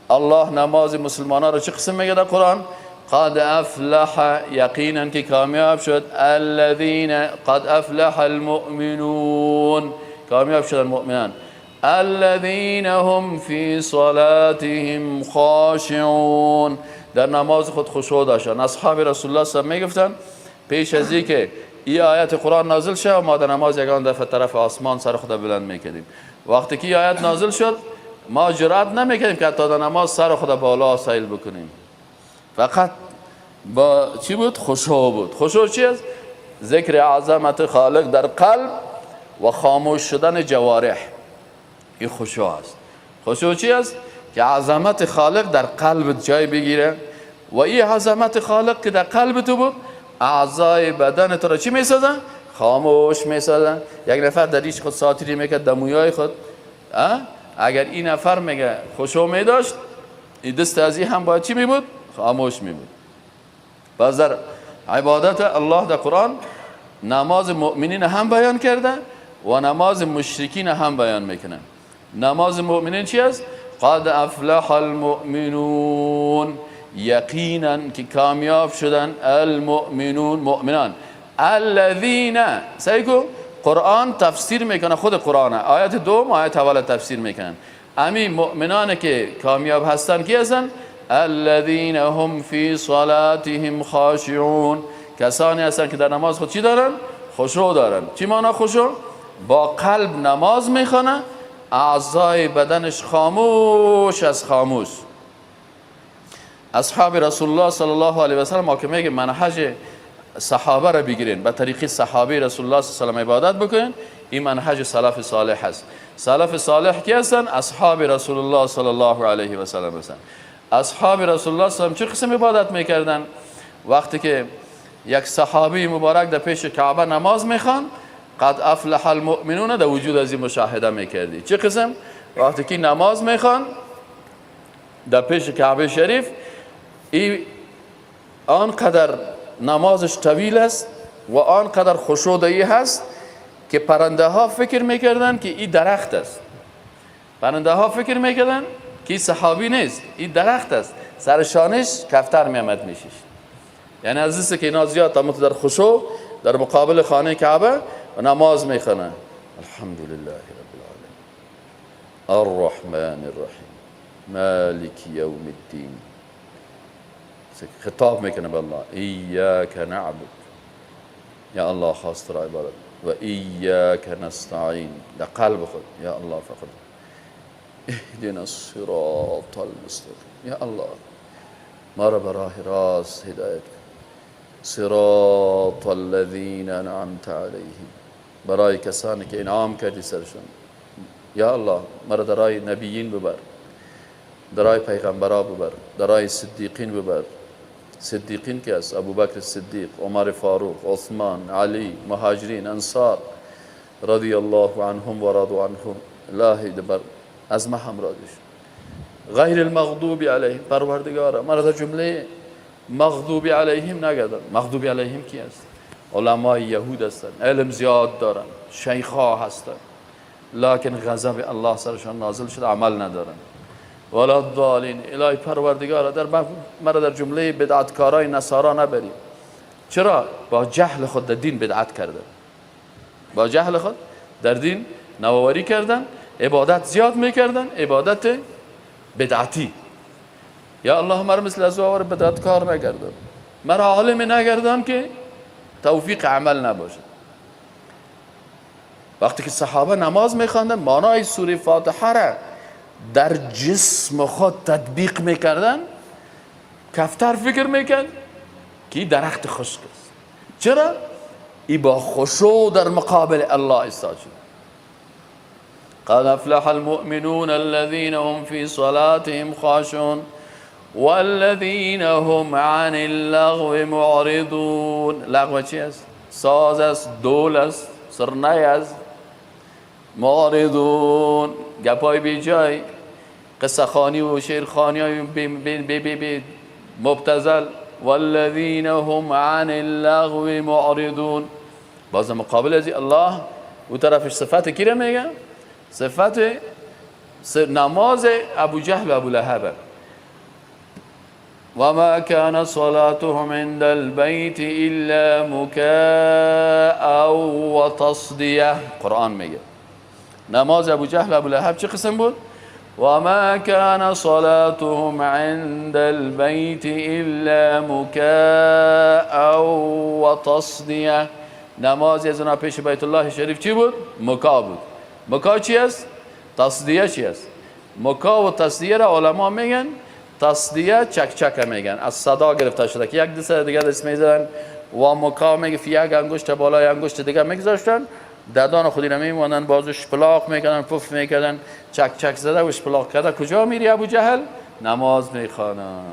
الله نماز مسلمانان را چه قسم میگه در قرآن؟ قد افلح، یقینا که کامیاب شد، الذين قد افلح المؤمنون، کامیاب شدن مؤمنان، الذين هم فی صلاتهم خاشعون، در نماز خود خشوع داشتن. اصحاب رسول الله صلی الله علیه و میگفتن پیش از اینکه این آیت قرآن نازل شد ما در نماز یگان دفعه طرف آسمان سر خود بلند میکردیم. وقتی که این آیت نازل شد ما جرأت نمیکردیم که حتی در نماز سر خود بالا سیل بکنیم. فقط با چی بود؟ خشوع بود. خشوع چی است؟ ذکر عظمت خالق در قلب و خاموش شدن جوارح. این خشوع است. خشوع چی است؟ که عظمت خالق در قلبت جای بگیره و این عظمت خالق که در قلب تو بود اعضای بدن تو را چی میسازن؟ خاموش میسازن. یک نفر در ریش خود ساتری میکرد، در مویای خود، اگر این نفر میگه خشوع میداشت، این دست از این هم باید چی میبود؟ خاموش میبود. پس در عبادت الله در قرآن نماز مؤمنین هم بیان کرده و نماز مشرکین هم بیان میکنه. نماز مؤمنین چی است؟ قد افلح المؤمنون، یقینا که کامیاب شدن المؤمنون، مؤمنان. الذین، سعی قرآن تفسیر میکنه، خود قرآن آیت دوم آیت اول تفسیر میکنن. امی مؤمنان که کامیاب هستن کی هستن؟ الذین هم فی صلاتهم خاشعون، کسانی هستن که در نماز خود چی دارن؟ خشوع دارن. چی معنا خشوع؟ با قلب نماز میخوانه، اعضای بدنش خاموش از خاموش. اصحاب رسول الله صلی الله علیه و سلم، ما که میگه منهج صحابه را بگیرین، به طریق صحابه رسول الله صلی الله علیه و عبادت بکنین، این منهج سلف صالح هست. سلف صالح کی هستن؟ اصحاب رسول الله صلی الله علیه و سلم هستن. اصحاب رسول الله صلی الله علیه و سلم چه قسم عبادت میکردن؟ وقتی که یک صحابی مبارک در پیش کعبه نماز میخوان، قد افلح المؤمنون در وجود از این مشاهده میکردی. چه قسم؟ وقتی که نماز میخوان در پیش کعبه شریف، ای آنقدر نمازش طویل است و آنقدر خشوع هست که پرنده ها فکر میکردن که این درخت است. پرنده ها فکر میکردن که این صحابی نیست، این درخت است. سر شانش کفتر میامد میشیش. یعنی از که اینا زیاد تا در خشوع در مقابل خانه کعبه و نماز میخوانه. الحمدلله رب العالمین، الرحمن الرحیم، مالک یوم الدین. خطاب میکنه به الله، ایاک نعبد، یا الله خواست را عبادت، و ایاک نستعین، در قلب خود یا الله فقط، اهدنا الصراط المستقیم، یا الله ما را به راه راست هدایت کن، صراط الذین انعمت علیهم، برای کسانی که انعام کردی سرشون، یا الله مرا در راه نبیین ببر، در راه پیغمبرا ببر، در راه صدیقین ببر. صدیقین که است؟ ابوبکر صدیق، عمر فاروق، عثمان، علی، مهاجرین، انصار رضی الله عنهم و رضوا عنهم. الهی دبر از ما هم راضی شد. غیر المغضوب علیهم، پروردگارا مرا در جمله مغضوب علیهم نگردان. مغضوب علیهم کی است؟ علمای یهود هستند، علم زیاد دارن، شیخ ها هستند، لکن غضب الله سرشان نازل شد، عمل ندارن. ولا الضالین، الهی پروردگارا در مرا در جمله بدعتکارای نصارا نبری. چرا؟ با جهل خود در دین بدعت کردن، با جهل خود در دین نوآوری کردن، عبادت زیاد میکردن، عبادت بدعتی. یا الله مرا مثل از آور بدعتکار نگردان، مرا عالم نگردان که توفیق عمل نباشه. وقتی که صحابه نماز میخواندن، معنای سوره فاتحه را در جسم خود تطبیق میکردن، کفتر فکر میکرد که درخت خشک است. چرا؟ ای با خشوع در مقابل الله ایستاد شد. قد افلح المؤمنون الذين هم في صلاتهم خاشعون والذين هم عن اللغو معرضون. لغو چی است؟ ساز است، دول است، سرنای است. معرضون، گپای بی جای، قصه خوانی و شعر خوانی های بی بی بی بی مبتذل. والذین هم عن اللغو معرضون. باز مقابل از الله او طرفش صفت کی را میگه؟ صفت نماز ابو جهل و ابو لهب. وما كان صلاتهم عند البيت إلا مكاء وتصدية. قرآن میگه نماز ابو جهل ابو لهب چه قسم بود؟ وما كان صلاتهم عند البيت إلا مكاء وتصدية. نماز از اونا پیش بیت الله شریف چی بود؟ مکا بود. مکا چی است؟ تصدیه چی است؟ مکا و تصدیه را علما میگن تصدیه چک چک میگن، از صدا گرفته شده که یک دست دیگه دست میزدن، و مکا میگه یک انگشت بالای انگشت دیگه میگذاشتن ددان خودی را میماندن، بازو شپلاق میکردن، پف میکردن، چک چک زده و شپلاق کرده. کجا میری ابو جهل؟ نماز میخوانم.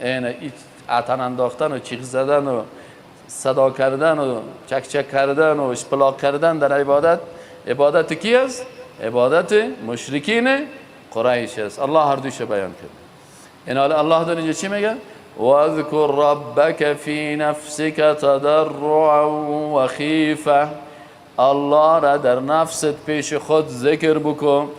این عتن انداختن و چیغ زدن و صدا کردن و چک چک کردن و شپلاق کردن در عبادت، عبادت کی است؟ عبادت مشرکین قریش است. الله هر دویش بیان کرد. این حال الله در اینجا چی میگه؟ واذکر ربک فی نفسک تضرعا وخیفه. الله را در نفست پیش خود ذکر بکن،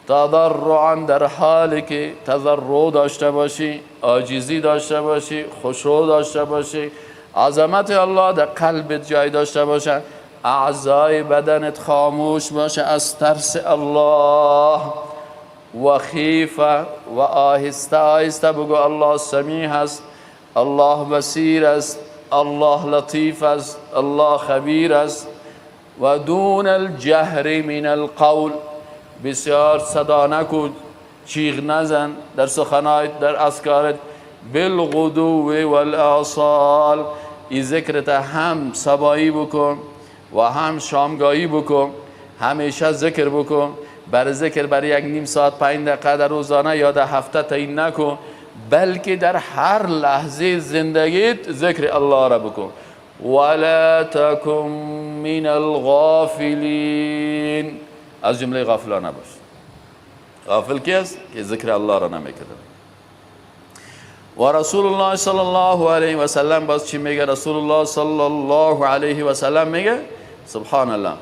تضرعا در حالی که تضرع داشته باشی، عاجزی داشته باشی، خشوع داشته باشی، عظمت الله در قلبت جای داشته باشه، اعضای بدنت خاموش باشه از ترس الله، و خیفه و آهسته آهسته بگو الله سمیع است، الله بصیر است، الله لطیف است، الله خبیر است. و دون الجهر من القول، بسیار صدا نکن، چیغ نزن در سخنایت، در اذکارت. بالغدو والآصال، این ذکرت هم صبایی بکن و هم شامگاهی بکن، همیشه ذکر بکن. بر ذکر برای یک نیم ساعت 5 دقیقه در روزانه یا در هفته تعیین نکن، بلکه در هر لحظه زندگیت ذکر الله را بکن. ولا تکن من الغافلین، از جمله غافلان نباش. غافل کی است؟ که ذکر الله را نمیکرد. و رسول الله صلی الله علیه و سلم باز چی میگه؟ رسول الله صلی الله علیه و سلم میگه سبحان الله،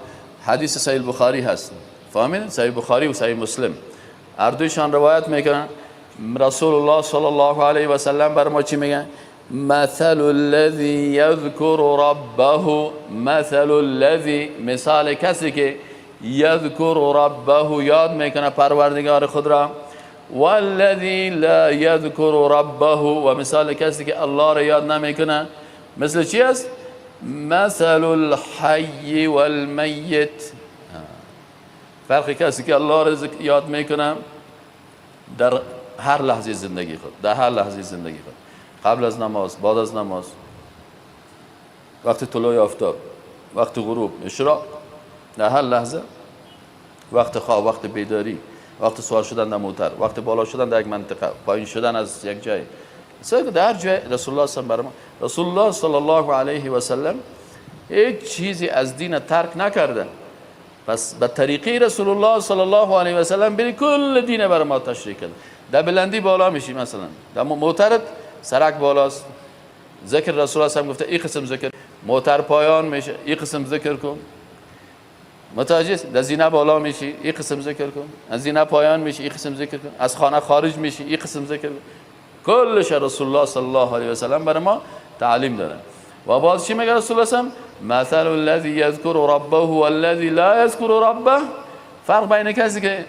حدیث صحیح بخاری هست، فهمیدین؟ صحیح بخاری و صحیح مسلم هر دویشان روایت میکنن. رسول الله صلی الله علیه و سلم بر ما چی میگه؟ مثل الذی یذکر ربه، مثل الذی، مثال کسی که یذکر ربه، یاد میکنه پروردگار خود را، والذی لا یذکر ربه، و مثال کسی که الله را یاد نمیکنه، مثل چی است؟ مثل الحی والمیت. فرق کسی که الله را یاد میکنه در هر لحظه زندگی خود، در هر لحظه زندگی خود، قبل از نماز، بعد از نماز، وقت طلوع آفتاب، وقت غروب، اشراق، در هر لحظه، وقت خواب، وقت بیداری، وقت سوار شدن در موتر، وقت بالا شدن در یک منطقه، پایین شدن از یک جای، در هر جای رسول الله صلی الله رسول الله صلی الله علیه و سلم هیچ چیزی از دین ترک نکرده. پس به طریقه رسول الله صلی الله علیه و سلم بری کل دین بر ما تشریح کرد. در بلندی بالا میشی، مثلا در موترت سرک بالاست، ذکر رسول الله صلی گفته این قسم ذکر، موتر پایان میشه این قسم ذکر کن، متوجه؟ در زینه بالا میشی این قسم ذکر کن، از زینه پایان میشی این قسم ذکر کن، از خانه خارج میشی این قسم ذکر کن. کلش رسول الله صلی الله علیه و سلم بر ما تعلیم داره. و باز چی میگه رسول الله صلی مثل الذی یذکر ربه والذی لا یذکر ربه. فرق بین کسی که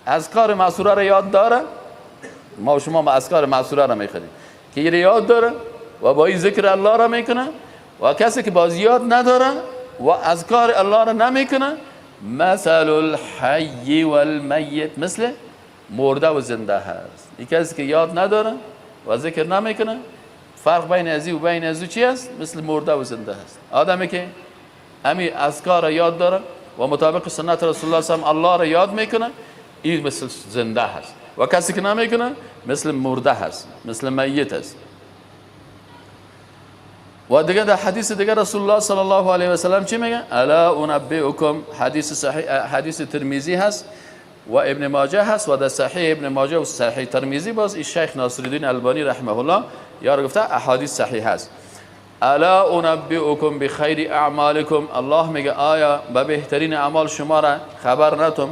اذکار معصوره را یاد داره، ما و شما اذکار معصوره را میخوریم که یاد داره و با این ذکر الله را میکنه، و کسی که باز یاد نداره و اذکار الله را نمیکنه، مثل الحی والمیت، مثل مرده و زنده هست. این کسی که یاد نداره و ذکر نمیکنه، فرق بین ازی و بین ازو چی است؟ مثل مرده و زنده هست. آدمی که امی اذکار را یاد داره و مطابق سنت رسول الله صلی الله علیه و الله را یاد میکنه، این مثل زنده هست، و کسی که نمیکنه مثل مرده هست، مثل میت است. و دیگه در حدیث دیگه رسول الله صلی الله علیه و سلم چی میگه؟ الا انبئکم، حدیث صحیح، حدیث ترمذی هست و ابن ماجه هست، و در صحیح ابن ماجه و صحیح ترمذی باز این شیخ ناصرالدین البانی رحمه الله یار گفته احادیث صحیح هست. الا انبئکم بخیر اعمالکم، الله میگه آیا به بهترین اعمال شما را خبر نتم؟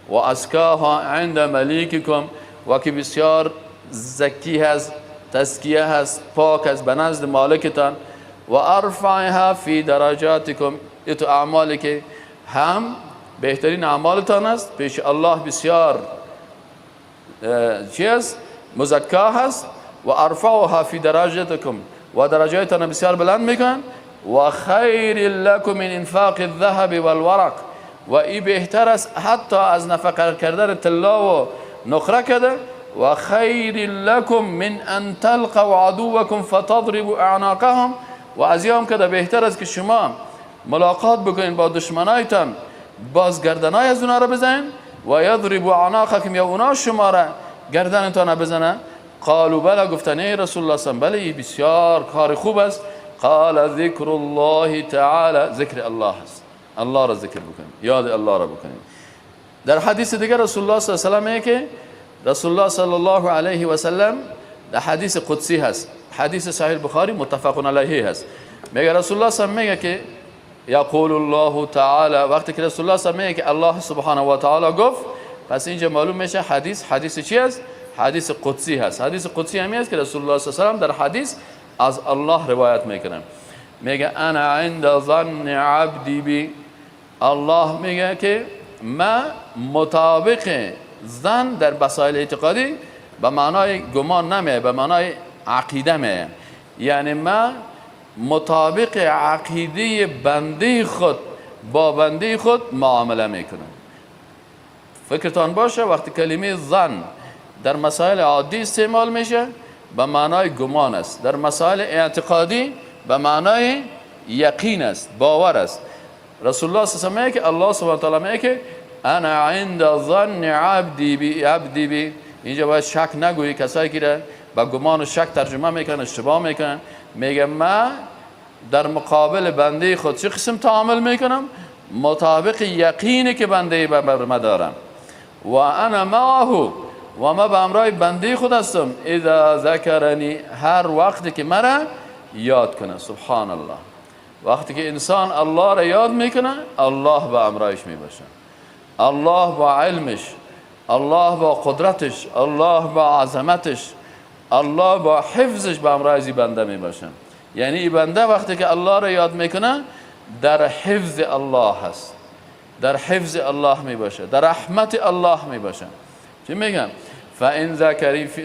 و ازکاها عند ملیککم، و که بسیار زکی هست، تزکیه هست، پاک هست به نزد مالکتان. و ارفعها فی درجاتکم، ایتو اعمالی که هم بهترین اعمالتان است پیش الله، بسیار چی است؟ مزکا هست. و ارفعها فی درجاتکم، و درجاتتان بسیار بلند میکن. و خیر لکم من انفاق الذهب والورق، و ای بهتر است حتی از نفقه کردن طلا و نقره کرده. و خیر لکم من ان تلقوا عدوکم فتضربوا اعناقهم، و از هم که بهتر است که شما ملاقات بکنین با دشمنایتان، باز گردنای از اونا را بزنین، و یضرب اعناقکم، یا اونا شما را گردنتان بزنه. قالوا بله، گفتن ای رسول الله صلی الله علیه و بله، بسیار کار خوب است. قال ذکر الله تعالی، ذکر الله است، الله را ذکر بکنیم، یاد الله را بکنیم. در حدیث دیگر رسول الله صلی الله علیه و سلم میگه که رسول الله صلی الله علیه و سلم در حدیث قدسی هست، حدیث صحیح بخاری متفق علیه هست، میگه رسول الله صلی الله علیه و میگه که یقول الله تعالی، وقتی که رسول الله صلی الله علیه و میگه که الله سبحانه و تعالی گفت، پس اینجا معلوم میشه حدیث حدیث چی است؟ حدیث قدسی هست. حدیث قدسی همی است که رسول الله صلی الله علیه و سلم در حدیث از الله روایت میکنه، میگه انا عند ظن عبدی بی، الله میگه که ما مطابق ظن در مسائل اعتقادی به معنای گمان نمیه، به معنای عقیده میه، یعنی ما مطابق عقیده بنده خود با بنده خود معامله میکنم. فکرتان باشه وقتی کلمه ظن در مسائل عادی استعمال میشه به معنای گمان است، در مسائل اعتقادی به معنای یقین است، باور است. رسول الله صلی الله علیه و که الله سبحانه و تعالی میگه که انا عند ظن عبدی بی، عبدی بی. اینجا باید شک نگویی، کسایی که با گمان و شک ترجمه میکنن اشتباه میکنن. میگه ما در مقابل بنده خود چه قسم تعامل میکنم؟ مطابق یقینی که بنده بر ما دارم. و انا معه، و ما به همراه بنده خود هستم، اذا ذکرنی، هر وقتی که مرا یاد کنه. سبحان الله، وقتی که انسان الله را یاد میکنه، الله به همراهش میباشه، الله با علمش، الله با قدرتش، الله با عظمتش، الله با حفظش به همراه از بنده میباشه. یعنی این بنده وقتی که الله را یاد میکنه در حفظ الله هست، در حفظ الله میباشه، در رحمت الله میباشه. چی میگم؟ فإن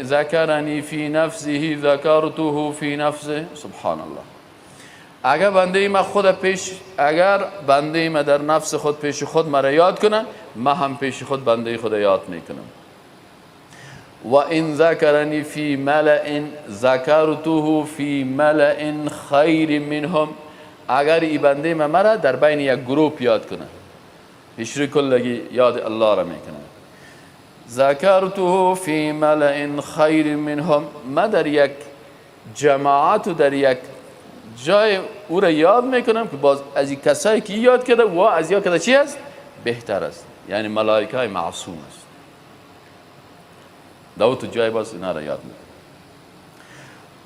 ذکرنی فی نفسه ذکرته فی نفسه. سبحان الله، اگر بنده ما خود پیش، اگر بنده ما در نفس خود پیش خود مرا یاد کنه، ما هم پیش خود بنده خود یاد میکنم. و این ذکرنی فی ملأ ذکرته فی ملأ خیر منهم، اگر ای بنده ما مرا در بین یک گروپ یاد کنه، پیشری کلگی یاد الله را میکنه، ذکرته فی ملأ خیر منهم، ما در یک جماعت و در یک جای او را یاد میکنم که باز از این کسایی که یاد کرده و از یاد کرده چی است؟ بهتر است، یعنی ملائکه های معصوم است. داوت جای باز اینا را یاد میکنم.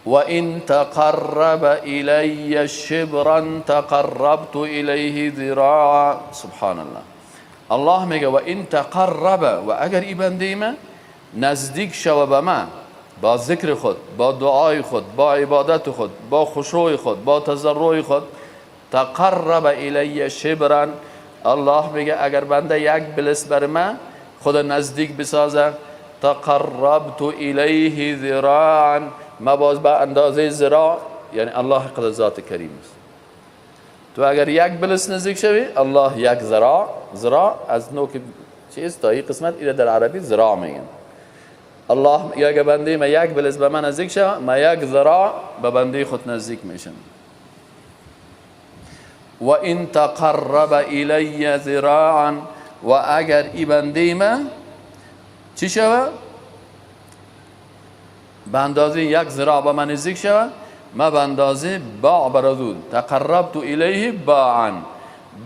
و این تقرب الی شبرا تقربت الیه ذراعا. سبحان الله، الله میگه و این تقرب، و اگر ای بنده ما نزدیک شوه به من با ذکر خود، با دعای خود، با عبادت خود، با خشوع خود، با تضرع خود، تقرب الی شبرا، الله میگه اگر بنده یک بلس بر من خود نزدیک بسازه، تقربت الیه ذراعا، ما باز به اندازه ذراع، یعنی الله قدر ذات کریم است. تو اگر یک بلس نزدیک شوی، الله یک ذراع، ذراع از نوک چیز تا این قسمت، ایره در عربی ذراع میگن. الله یا اگر بنده ما یک بلس به من نزدیک شوه، ما یک ذراع به بنده خود نزدیک میشم. و این تقرب الی ذراعا، و اگر ای بنده ما چی شوه؟ به اندازه یک ذراع به من نزدیک شوه، ما به اندازه باع برازود، تقربت الیه باعا.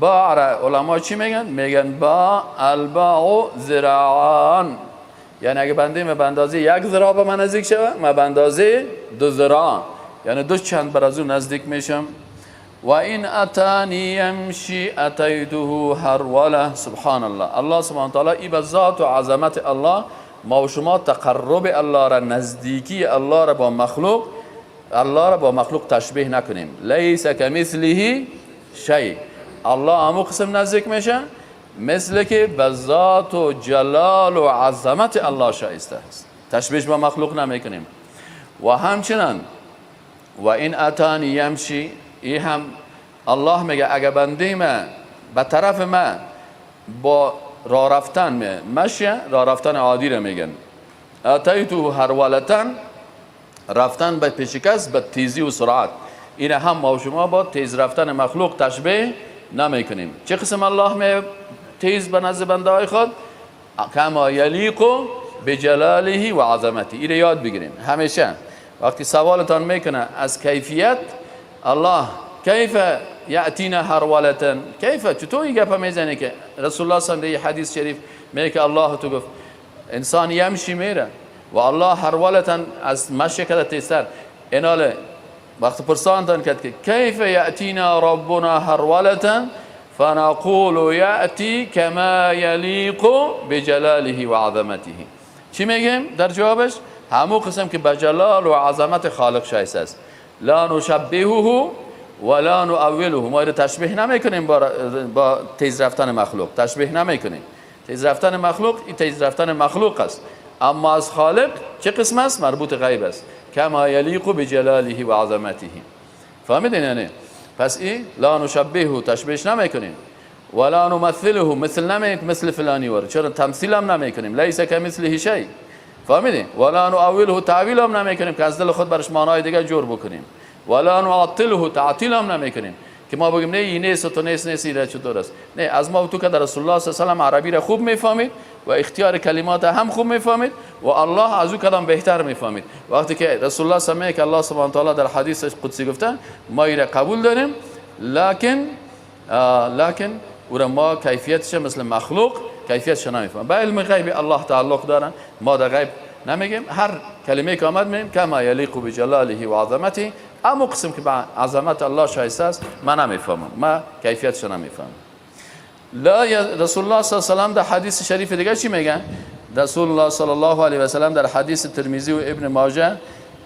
باع را علما چی میگن؟ میگن باع، الباع ذراعان، یعنی اگه بنده ما به اندازه یک ذراع به من نزدیک شوه، ما به اندازه دو ذراع، یعنی دو چند برازو نزدیک میشم. و این اتانی یمشی اتیته هروله. سبحان الله، الله سبحانه وتعالی ای به ذات و عظمت الله ما و شما تقرب الله را، نزدیکی الله را با مخلوق، الله را با مخلوق تشبیه نکنیم. لیس کمثله شیء، الله همو قسم نزدیک میشه مثل که به ذات و جلال و عظمت الله شایسته است، تشبیه با مخلوق نمیکنیم. و همچنان و این اتانی یمشی، ای هم الله میگه اگه بنده ما به طرف ما با راه رفتن مشی، راه رفتن عادی را میگن، اتیتو هرولتن، رفتن به پیش کس به تیزی و سرعت، این هم ما و شما با تیز رفتن مخلوق تشبیه نمیکنیم. چه قسم الله می تیز به نزد بنده های خود؟ کما یلیق بجلاله و عظمته. این یاد بگیریم همیشه وقتی سوالتان میکنه از کیفیت الله، کیف یأتینا هرولة، کیف، چطور این گپ میزنه که رسول الله صلی الله علیه و حدیث شریف میگه که الله تو گفت انسان یمشی میره و الله هرولة از مشی کرده تیزتر. ایناله وقت پرسانتان کرد که کیف یأتینا ربنا هرولة فنقول یأتی کما یلیق بجلاله و عظمته. چی میگیم در جوابش؟ همو قسم که به جلال و عظمت خالق شایسته است. لا نشبهه ولا نؤوله، ما رو تشبیه نمیکنیم با تیز رفتن مخلوق، تشبیه نمیکنیم. تیز رفتن مخلوق این تیز رفتن مخلوق است، اما از خالق چه قسم است؟ مربوط غیب است. کما یلیق بجلاله و عظمته. فهمیدین یعنی؟ پس این لا نشبهه تشبیهش نمیکنیم، ولا نمثله مثل نمیکنیم، مثل فلانی ور، چرا تمثیل هم نمیکنیم، لیس کمثله شیء. فهمیدین؟ ولا نؤوله تعویل هم نمیکنیم که از دل خود برش معنای دیگه جور بکنیم، ولا نعطله تعطیل هم نمیکنیم که ما بگیم نه این نیست تو نیست نیست این چطور است. نه، از ما تو که در رسول الله صلی الله علیه و سلم عربی را خوب میفهمید و اختیار کلمات هم خوب میفهمید و الله از او کلام بهتر میفهمید. وقتی که رسول الله صلی الله علیه و که الله سبحانه و تعالی در حدیث قدسی گفته ما این را قبول داریم، لکن او را ما کیفیتش مثل مخلوق کیفیتش نمیفهمیم. به علم غیب الله تعلق داره، ما در غیب نمیگیم. هر کلمه که آمد میگیم کما یلیق بجلاله و عظمته، اما قسم که به عظمت الله شایسته است من نمیفهمم، من کیفیتش نمیفهمم. لا رسول الله صلی الله علیه و سلم در حدیث شریف دیگه چی میگن؟ رسول الله صلی الله علیه و سلم در حدیث ترمذی و ابن ماجه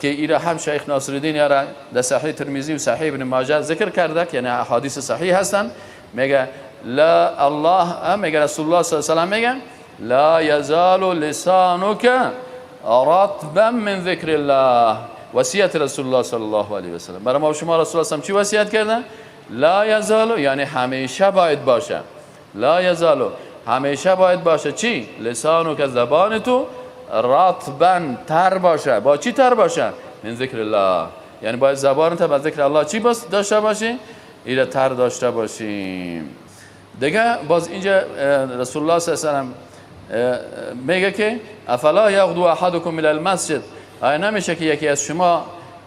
که ایرا هم شیخ ناصرالدین یارا در صحیح ترمذی و صحیح ابن ماجه ذکر کرده که یعنی احادیث صحیح هستن، میگه لا الله، میگه رسول الله صلی الله علیه و سلم میگه لا یزال لسانک رطبا من ذکر الله. وصیت رسول الله صلی الله علیه و سلم برای ما شما رسول الله چی وصیت کردن؟ لا یزال یعنی همیشه باید باشه، لا یزال همیشه باید باشه چی؟ لسانک زبان تو، رطبا تر باشه. با چی تر باشه؟ من ذکر الله، یعنی باید زبان تو با ذکر الله چی داشته باشی؟ ایره تر داشته باشیم. دیگه باز اینجا رسول الله صلی الله علیه و سلم میگه که افلا یغدو احدکم الی المسجد، آیا نمیشه که یکی از شما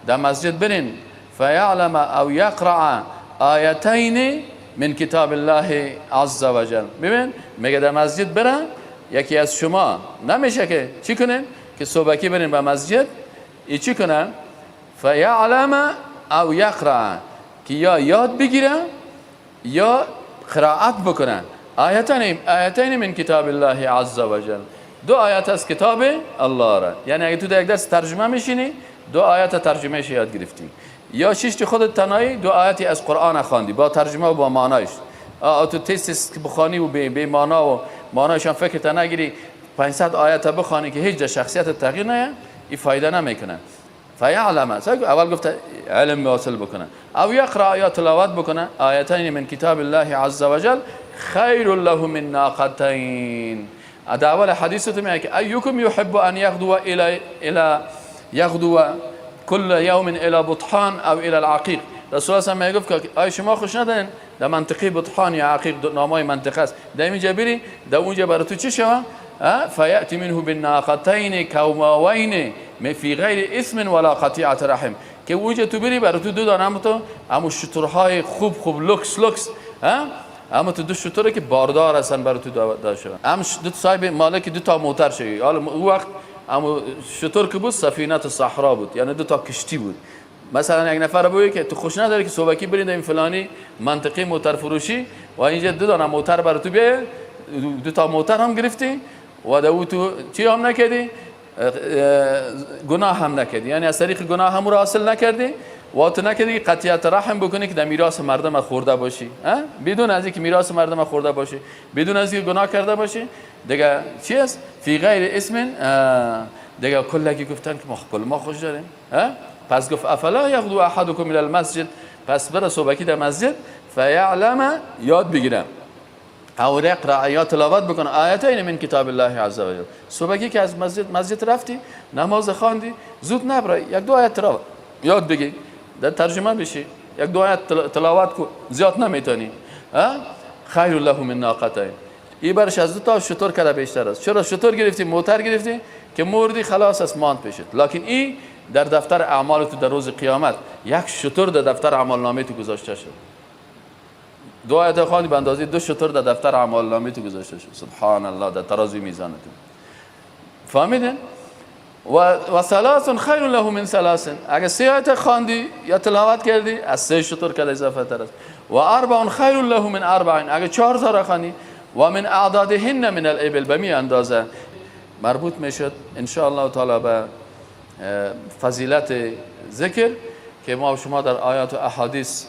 در مسجد برین فیعلم او یقرأ آیتین من کتاب الله عز وجل. ببین میگه در مسجد برن یکی از شما نمیشه که چی کنین؟ که صبحکی برین به مسجد ای چی کنن؟ فیعلم او یقرأ، که یا یاد بگیره یا قرائت بکنن. آیتین من کتاب الله عز وجل، دو آیت از کتاب الله را. یعنی اگه تو در یک درس ترجمه میشینی دو آیت ترجمهش یاد گرفتی، یا شیشت خودت تنهایی دو آیتی از قرآن خواندی با ترجمه و با معنایش. تو تست بخوانی و به معنا و معنایش هم فکر نگیری 500 آیت بخوانی که هیچ شخصیت تغییر نیه، این فایده نمیکنه. فیعلم، اول گفت علم واصل بکنه، او یقرأ یا تلاوت بکنه آیتین من کتاب الله عز وجل خیر له من ناقتین. در اول حدیث تو میگه که ایکم یحب ان یغدو الى یغدو كل یوم الى بطحان او الى العقیق. رسول الله صلی الله علیه و گفت که آیا شما خوش ندارین در منطقه بطحان یا عقیق، نامای منطقه است، در اینجا بری در اونجا برای تو چی شوه؟ فیأتی منه بالناقتین کوماوین فی غیر اثم ولا قطیعة رحم، که اونجا تو بری برای تو دو دانه هم تو همون شترهای خوب خوب لوکس لوکس، اما تو دو شتره که باردار هستن برای تو داده شدن، هم دو صاحب مالک دو تا موتر شدی. حالا اون وقت اما شتر که بود سفینه صحرا بود، یعنی دو تا کشتی بود. مثلا یک نفر بوی که تو خوش نداری که صبحکی برید این فلانی منطقه موتر فروشی و اینجا دو دانه موتر برای تو بیه، دو تا موتر هم گرفتی و دو تو چی هم نکردی؟ گناه هم نکردی، یعنی از طریق گناه هم رو حاصل نکردی و تو نکردی قطعیت رحم بکنی که در میراث مردم خورده باشی، بدون از اینکه میراث مردم خورده باشی، بدون از اینکه گناه کرده باشی. دیگه چی است؟ فی غیر اسم. دیگه کلکی گفتن که ما کل ما خوش داریم. پس گفت افلا یغدو احدکم الی المسجد، پس بره صبحکی در مسجد فیعلم یاد بگیره او یقرأ یا تلاوت بکنه آیتین من کتاب الله عز وجل. صبحکی که از مسجد رفتی نماز خواندی زود نبره یک دو آیت تلاوت یاد بگی، در ترجمه بشی یک دو آیت تلاوت کو، زیاد نمیتونی. خیر له من ناقتین. این برش از دو تا شتر کده بیشتر است. چرا شتر گرفتی، موتر گرفتی که مردی خلاص است، ماند پیشت. لکن این در دفتر اعمال تو در روز قیامت یک شتر در دفتر اعمال نامه تو گذاشته شد. دو آیت خواندی به اندازه دو شتر در دفتر اعمال نامه تو گذاشته شد. سبحان الله، در ترازوی میزان تو. فهمیدین؟ و ثلاث خیر له من ثلاث. اگه سه آیت خواندی یا تلاوت کردی از سه شتر کده اضافه تر است. و اربع خیر له من اربع. اگه چهار تا خواندی و من اعدادهن من الابل، به می اندازه مربوط میشد ان شاء الله تعالی به فضیلت ذکر که ما و شما در آیات و احادیث